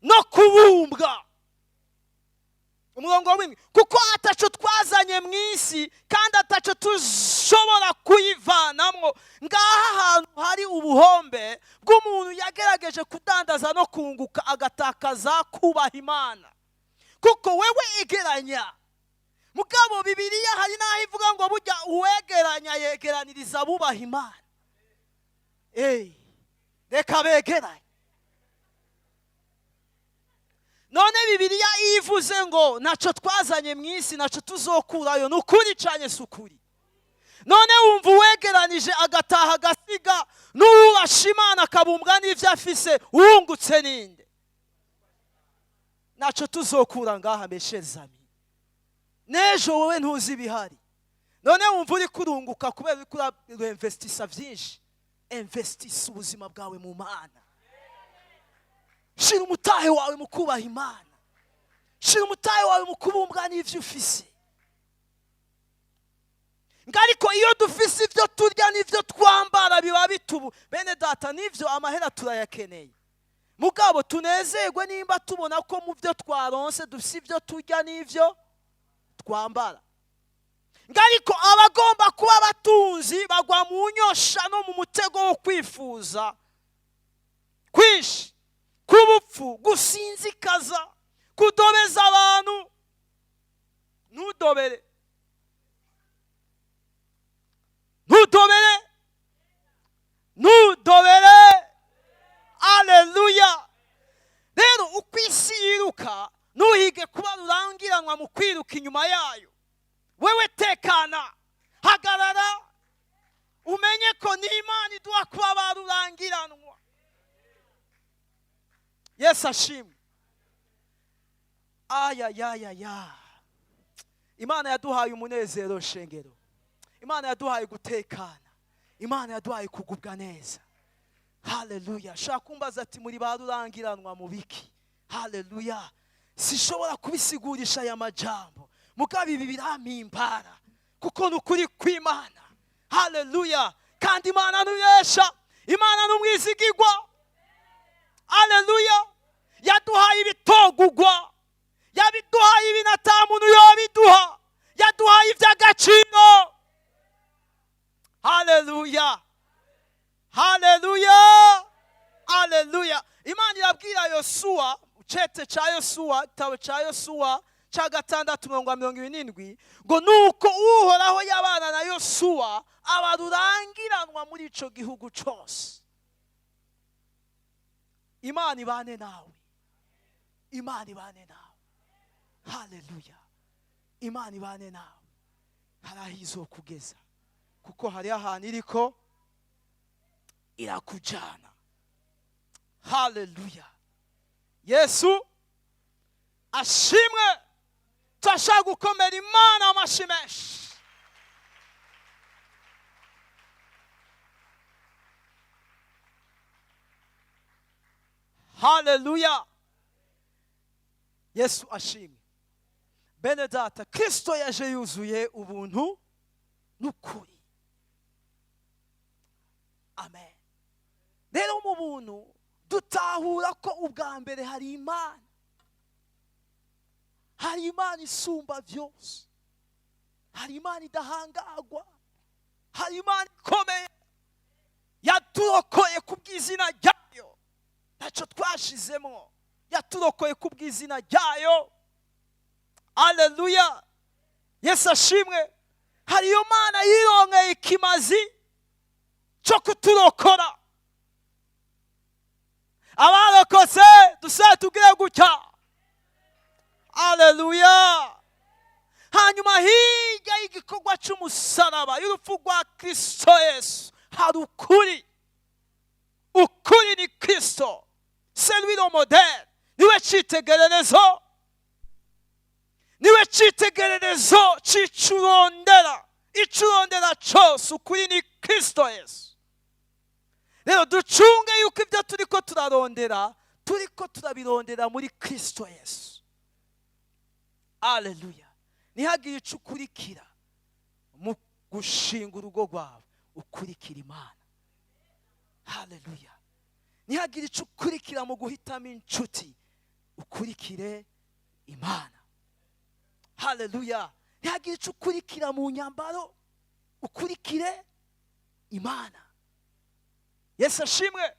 no kubumbwa. Umurongo w'imwe, kuko ataco twazanye mu isi kandi ataco tushobora kuyivanamwo. Ngaha ahantu hari ubuhombe bw'umuntu yagerageje kudandaza no kunguka agatakaza kubaha Imana. Kuko wewe egeranya, mugabo Bibiliya hari naho ivuga ngo burya uwegeranya yegeraniriza abubaha Imana. Reka begeranye. None Bibiliya ivuze ngo naco twazanye mu isi naco tuzokurayo, ni ukuri canke si ukuri? None wumva uwegeranije agataha agasiga n'uwubasha Imana akabumbwa n'ivyo afise, wungutse ninde? Naco tuzokura ngaha meshezami. N'ejo wowe ntuzi ibihari. None wumva uri kurunguka kubera uri kureinvestisa vyinshi. Investisa ubuzima bwawe mu Mana. Shira umutahe wawe mu kubaha Imana. Shira umutahe wawe mu kubumbwa n'ivyo ufise. Ariko iyo dufise ivyo turya n'ivyo twambara biba bitubu. Bene data, n'ivyo amahera turayakeneye, mugabo tunezerwe nimba tubona ko mu byo twaronse dufise ivyo turya n'ivyo twambara. Ngo ariko abagomba kuba abatunzi bagwa mu nyosha no mu mutego wo kwifuza kwinshi k'ubupfu, gusinzikaza, kudobeza abantu. Ntudobere, ntudobere, ntudobere. Aleluya! Rero uko isi yiruka, ntuhige kuba rurangiranwa mu kwiruka inyuma yayo. Wewe tekana, hagarara, umenye ko n'Imana iduha kuba ba rurangiranwa. Yesu ashimwe. Ayayayaya, Imana yaduhaye umunezero, shengero. Imana yaduhaye gutekana, Imana yaduhaye kugubwa neza. Haleluya! Shaka kumbaza ati: "Muri ba rurangiranwa mu biki?" Haleluya! Sishobora kubisigurisha aya majambo, mugabo ibi birampimbara kuko ni ukuri kw'Imana. Haleluya! Kandi Imana ntuyesha, Imana n'umwizigigwa. Haleluya! Yaduhaye ibitogugwa, yabiduhaye ibintu ata muntu yobiduha, yaduhaye iby'agaciro. Haleluya, haleluya, haleluya! Imana irabwira Yosuwa, cete ca Yosuwa, igitabo ca Yosuwa ca gatandatu, 27, ngo: "Nuko Uhoraho yabana na Yosuwa, aba rurangiranwa muri ico gihugu cose." Imana ibane nawe, Imana ibane nawe. Haleluya! Imana ibane nawe. Hari aho izokugeza, kuko hari ahantu iriko irakujana. Haleluya! Yesu ashimwe. Turashaka gukomera Imana amashi menshi. Haleluya! Yesu ashimwe. Bene data, Kristo yaje yuzuye ubuntu n'ukuri. Amen. Rero mu buntu dutahura ko ubwa mbere hari Imana, hari Imana isumba byose, hari Imana idahangagwa, hari Imana ikomeye yaturokoye ku bw'izina ryayo. Ntacyo twashizemo, yaturokoye ku bw'izina ryayo. Aleluya! Yesu ashimwe. Hari iyo Mana yironkeye ikimazi cyo kuturokora. Abarokotse dusabe tubwire gutya: aleluya! Hanyuma hirya y'igikorwa cy'umusaraba, y'urupfu rwa Kristo Yesu, hari ukuri. Ukuri ni Kristo, c'est lui le modèle. Niwe cyitegererezo, niwe cyitegererezo cy'icurondera, icurondera cyose. Ukuri ni Kristo Yesu. Rero ducunge yuko ibyo turiko turarondera, turiko turabirondera muri Kristo Yesu. Aleluya! Ntihagire ico ukurikira mu gushinga urugo rwawe, ukurikira Imana. Haleluya! Ntihagire ico ukurikira mu guhitamo inshuti, ukurikire Imana. Haleluya! Ntihagire ico ukurikira mu nyambaro, ukurikire Imana. Yesu ashimwe.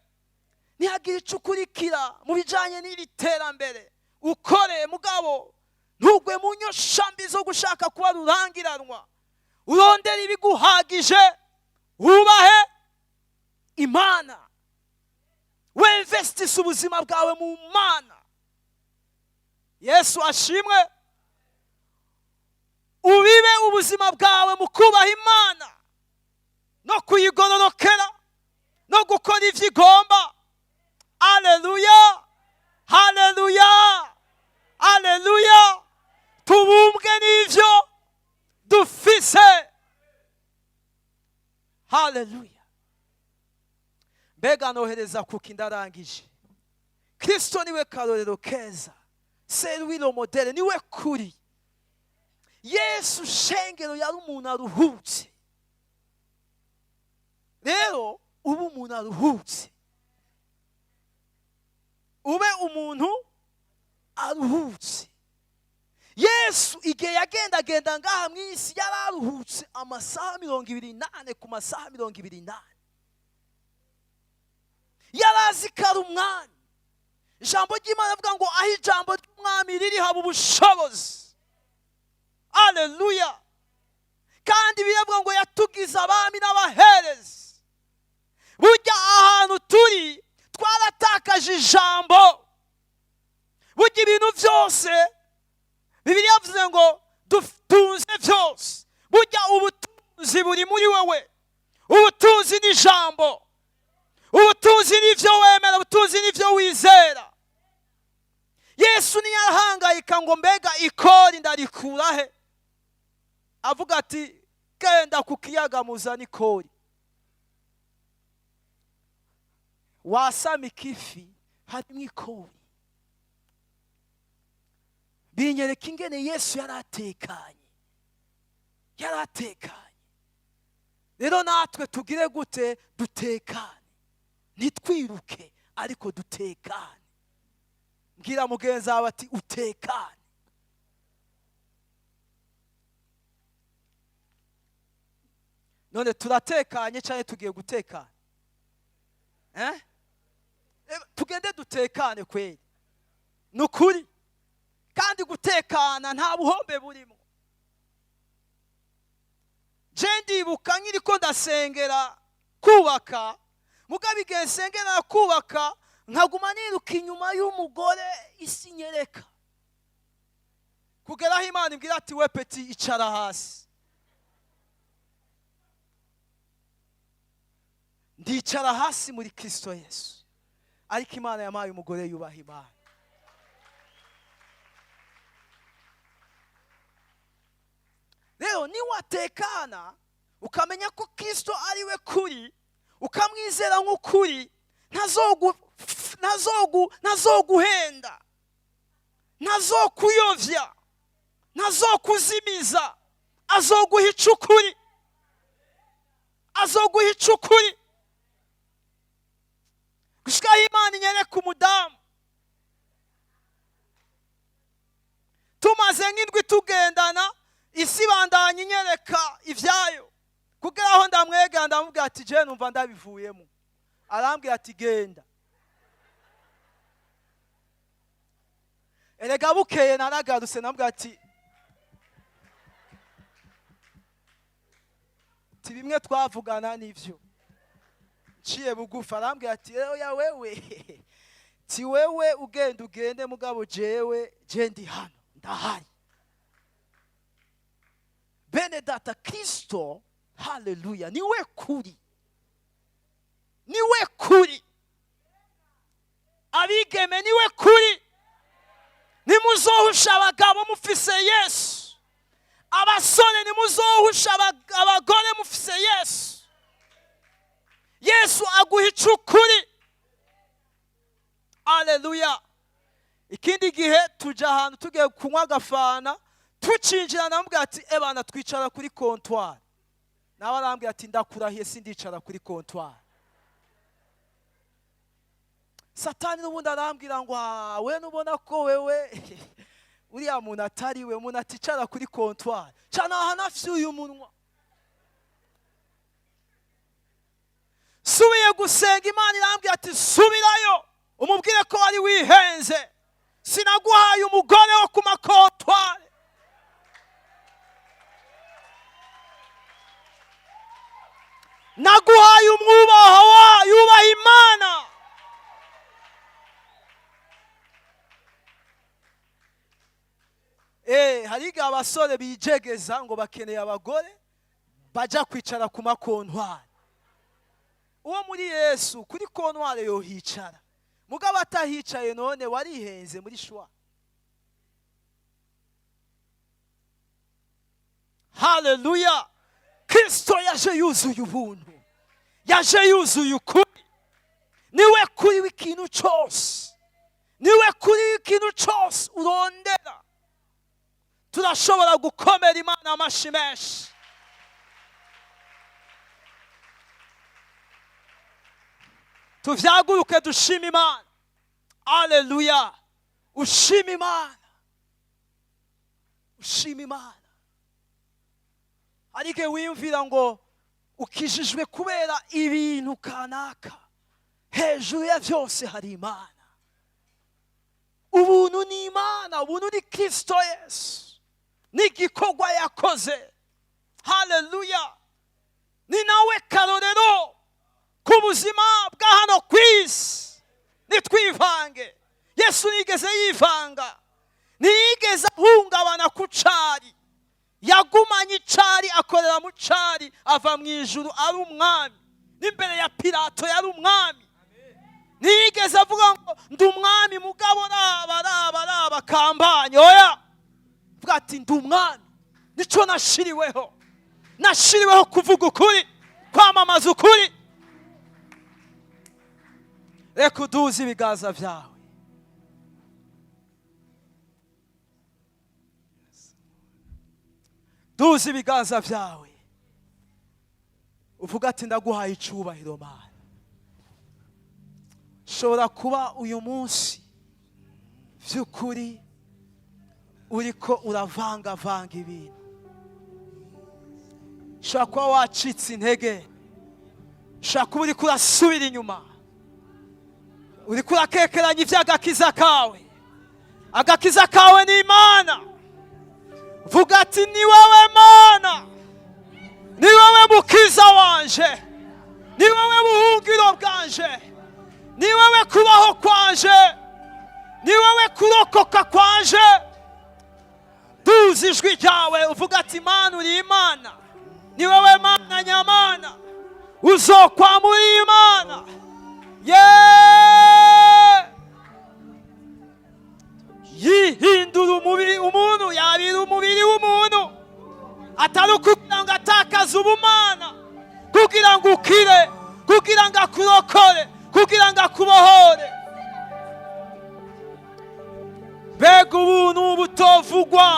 Ntihagire ico ukurikira mu bijanye n'iri terambere. Ukore, mugabo ntugwe mu nyoshambi zo gushaka kuba rurangiranwa. Urondera ibiguhagije, wubahe Imana, wemvestise ubuzima bwawe mu Mana. Yesu ashimwe. Ubibe ubuzima bwawe mu kubaha Imana no kuyigororokera no gukora ivyo igomba. Aleluya, haleluya, aleluya! Tubumbwe n'ivyo dufise. Haleluya! Mbega nohereza kuki? Ndarangije. Kristo niwe karorero keza, c'est lui le modèle, niwe kuri. Yesu, shengero, yari umuntu aruhutse. Rero ube umuntu aruhutse, ube umuntu aruhutse. Yesu. Yesu igihe yagendagenda ngaha mu isi, yari aruhutse amasaha 24 ku masaha 24. Yari azi ko ari umwami. Ijambo ry'Imana avuga ngo aho ijambo ry'umwami riri haba ubushobozi. Aleluya! Kandi biravuga ngo yatugize abami n'abaherezi. Burya ahantu turi twaratakaje ijambo. Burya ibintu byose, Bibiliya yavuze ngo dutunze byose. Burya ubutunzi buri muri wowe. Ubutunzi ni ijambo, ubutunzi ni ibyo wemera, ubutunzi ni ibyo wizera. Yesu ntiyahangayika ngo mbega ikori ndarikura he. Avuga ati: "Genda ku kiyaga muzane ikori." Wasamika ifi harimo ikori. Binyereka ingene Yesu yari atekanye, yari atekanye. Rero natwe tugire gute? Dutekane, ntitwiruke, ariko dutekane. Mbwira mugenzi wawe ati: "Utekane." None turatekanye cyangwa tugiye gutekana? Eh? Tugende dutekane kweri, ni ukuri. Kandi gutekana nta buhombe burimo. Je ndibuka nkiri ko ndasengera kubaka, mugabo igihe nsengera kubaka nkaguma niruka inyuma y'umugore isi nyereka, kugera aho Imana imbwira ati: "We petit, icara hasi." Ndicara hasi muri Kristo Yesu. Ariko Imana yampaye umugore yubaha Imana. Rero niwatekana, ukamenya ko Kristo ari we kuri, ukamwizera nk'ukuri, ntazoguhenda, ntazokuyovya, ntazokuzimiza. Azoguha icukuri, azoguha icukuri. Gushikaho Imana inyereka umudamu, tumaze nk'indwi tugendana, isi bandanya inyereka ibyayo, kugera aho ndamwegera, ndamubwira ati: "Je numva ndabivuyemo." Arambwira ati: "Genda." Erega bukeye naragarutse, ndamubwira ati ti bimwe twavugana nivyo. Nciye bugufi, arambwira ati: "Oya, wewe ti wewe ugenda, ugende, mugabo jewe je ndi hano, ndahari." Bene data, Kristo, haleluya, niwe kuri, niwe kuri. Abigeme, niwe kuri. Nimuzohusha abagabo mufise Yesu. Abasore, nimuzohusha abagore mufise Yesu. Yesu aguha icukuri. Aleluya! Ikindi gihe tuja ahantu tugiye kunywa agafana, tucinjira namubwira ati: "Ebana, twicara kuri comptoir." Nawe arambwira ati: "Ndakurahiye, sindicara kuri comptoir." Satani n'ubundi arambwira ngo: "Ah, we nubona ko wewe uriya muntu atari we, umuntu aticara kuri comptoir cana aha nafyuye umunwa." Subiye gusenga, Imana irambwira ati: "Subirayo umubwire ko wari wihenze. Sinaguhaye umugore wo ku ma comptoir." Naguhaye umwubaha wa yubaha Imana. Hari igihe abasore bijegeza ngo bakeneye abagore bajya kwicara ku ma comptoir. Uwo muri Yesu kuri comptoir yohicara, mugabo atahicaye, none warihenze muri choix. Haleluya! Kristo yaje yuzuye ubuntu, yaje yuzuye ukuri. Niwe kuri w'ikintu cyose, niwe kuri w'ikintu cyose urondera. Turashobora gukomera Imana amashi menshi. Tuvyaguruke, dushima Imana. Aleluya! Ushima Imana, Ushima Imana. Ariko wiyumvira ngo ukijijwe kubera ibintu kanaka, hejuru ya byose hari Imana. Ubuntu ni Imana, ubuntu ni Kirisito Yesu n'igikorwa yakoze. Haleluya! Ni nawe karorero k'ubuzima bwa hano ku isi. Nitwivange. Yesu ntiyigeze yivanga, ntiyigeze ahungabana ku cari. Yagumanye icari, akorera mu cari, ava mu ijuru ari umwami, n'imbere ya Pilato yari umwami. Ntiyigeze avuga ngo ndi umwami, mugabo raba, raba, raba kambanye. Oya, avuga ati: "Ndi umwami, nicyo nashiriweho. Nashiriweho kuvuga ukuri, kwamamaza ukuri." Reka uduze ibiganza byawe. Duze ibiganza byawe, uvuga ati: "Ndaguhaye icyubahiro, Mana." Ushobora kuba uyu munsi by'ukuri uriko uravangavanga ibintu. Ushobora kuba wacitse intege, ushobora kuba uriko urasubira inyuma, uriko urakekeranya iby'agakiza kawe. Agakiza kawe ni Imana. Vuga ati: "Ni wowe Mana, ni wowe mukiza wanje, ni wowe buhungiro bwanje, ni wowe kubaho kwanje, ni wowe kurokoka kwanje." Duza ijwi ryawe, uvuga ati: "Imana, uri Imana, ni wowe Mana nyamana, uzokwama uri Imana." Ye yihindura umubiri umuntu, yabira umubiri w'umuntu, atari ukugira ngo atakaze ubumana, kugira ngo ukire, kugira ngo akurokore, kugira ngo akubohore. Mbega ubuntu butovugwa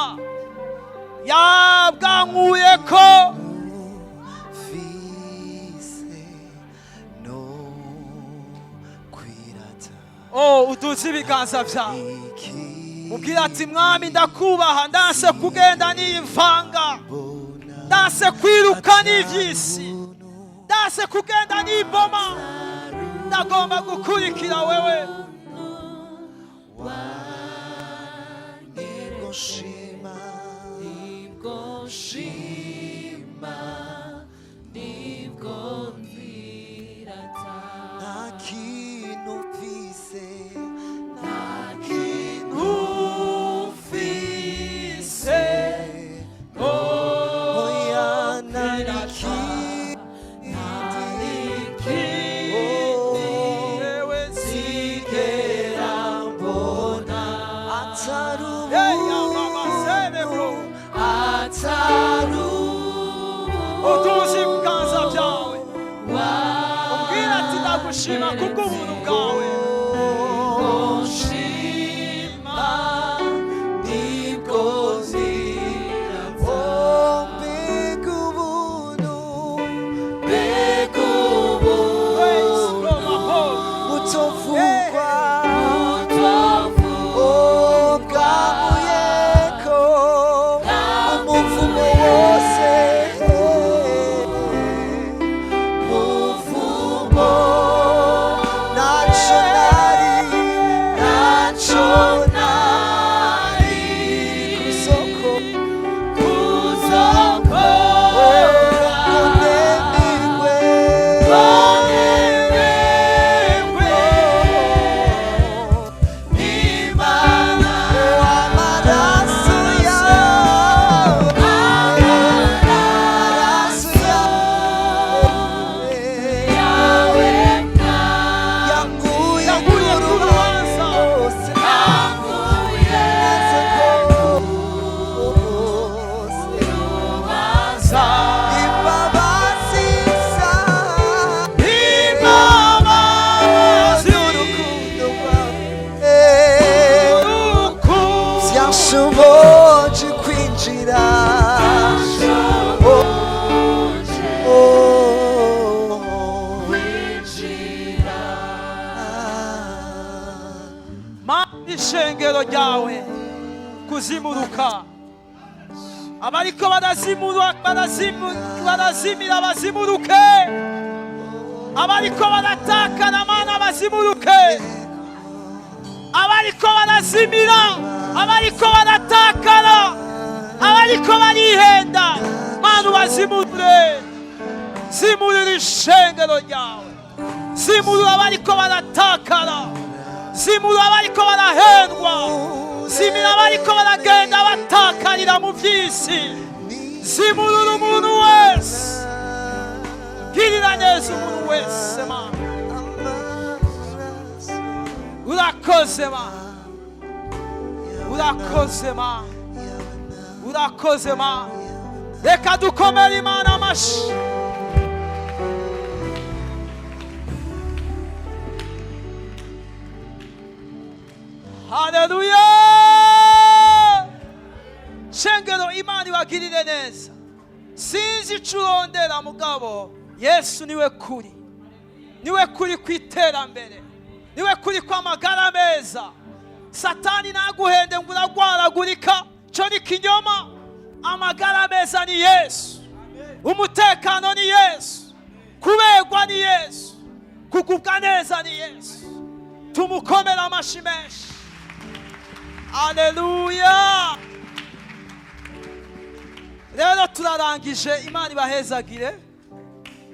yabwankuye ko! Mfise no kwirata. Oh, uduze ibiganza byawe, mubwira ati: "Mwami, ndakubaha. Ndanse kugenda niyivanga, ndanse kwiruka n'ivy'isi, ndanse kugenda n'iboma. Ndagomba gukurikira wewe." Nibwo nshima, Nibwo nshima, nibwo nzirata. Nta kintu mfise, Nta kintu mfise. Oya, nta n'ikindi Yewe. Nzigera mbona atari Hey, ya mama, sebe bro. Atari Uduze ibiganza byawe, ubwira ati: "Ndagushima kubw'ubuntu bwawe." Nshima, nibwo nzirata. Oh, mbega ubuntu, Mbega ubuntu Praise from above. butovugwa. butovugwa. Oh, bwamuyeko umuvumo wose, muvumo. Naco nari, naco nari kuzoko Kuzokora. Kunemirwe, Kunemerwe n'Imana. Amaraso yawe, amaraso yawe Yawe yanguye Yanguye ku ku rubanza. rubanza. yanguye Rwose. urubanza. Imbabazi zawe, Imbabazi n'urukundo rwawe urukundo byashoboje kwinjira. Oh, Kwinjira. ah. Mana, ishengero ryawe kuzimuruka. Abariko barazimura barazimira bazimuruke. Abariko baratakana, Mana, bazimuruke. Abariko barazimira, abariko baratakara, abariko barihenda, Mana, ubazimure. Zimurira ishengero ryawe, zimurura abariko baratakara, zimurura abariko barahendwa, zimira abariko baragenda batakarira mu by'isi. Zimurura umuntu wese, girira neza umuntu wese. Mana, urakoze. Mana, urakoze. Mana, urakoze. Mana, reka dukomere Imana amashi. Haleluya! Shengero, Imana ibagirire neza. Sinzi ico urondera, mugabo Yesu niwe kuri, niwe kuri ku iterambere, niwe kuri kw'amagara meza. Satani ntaguhende ngo uragwaragurika, cyo ni kinyoma. Amagara meza ni Yesu, umutekano ni Yesu, kuberwa ni Yesu, kugubwa neza ni Yesu. Tumukomere amashi menshi. Aleluya! Rero turarangije. Imana ibahezagire.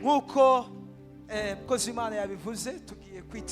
Nk'uko mukozi w'Imana yabivuze, tugiye kwitegura.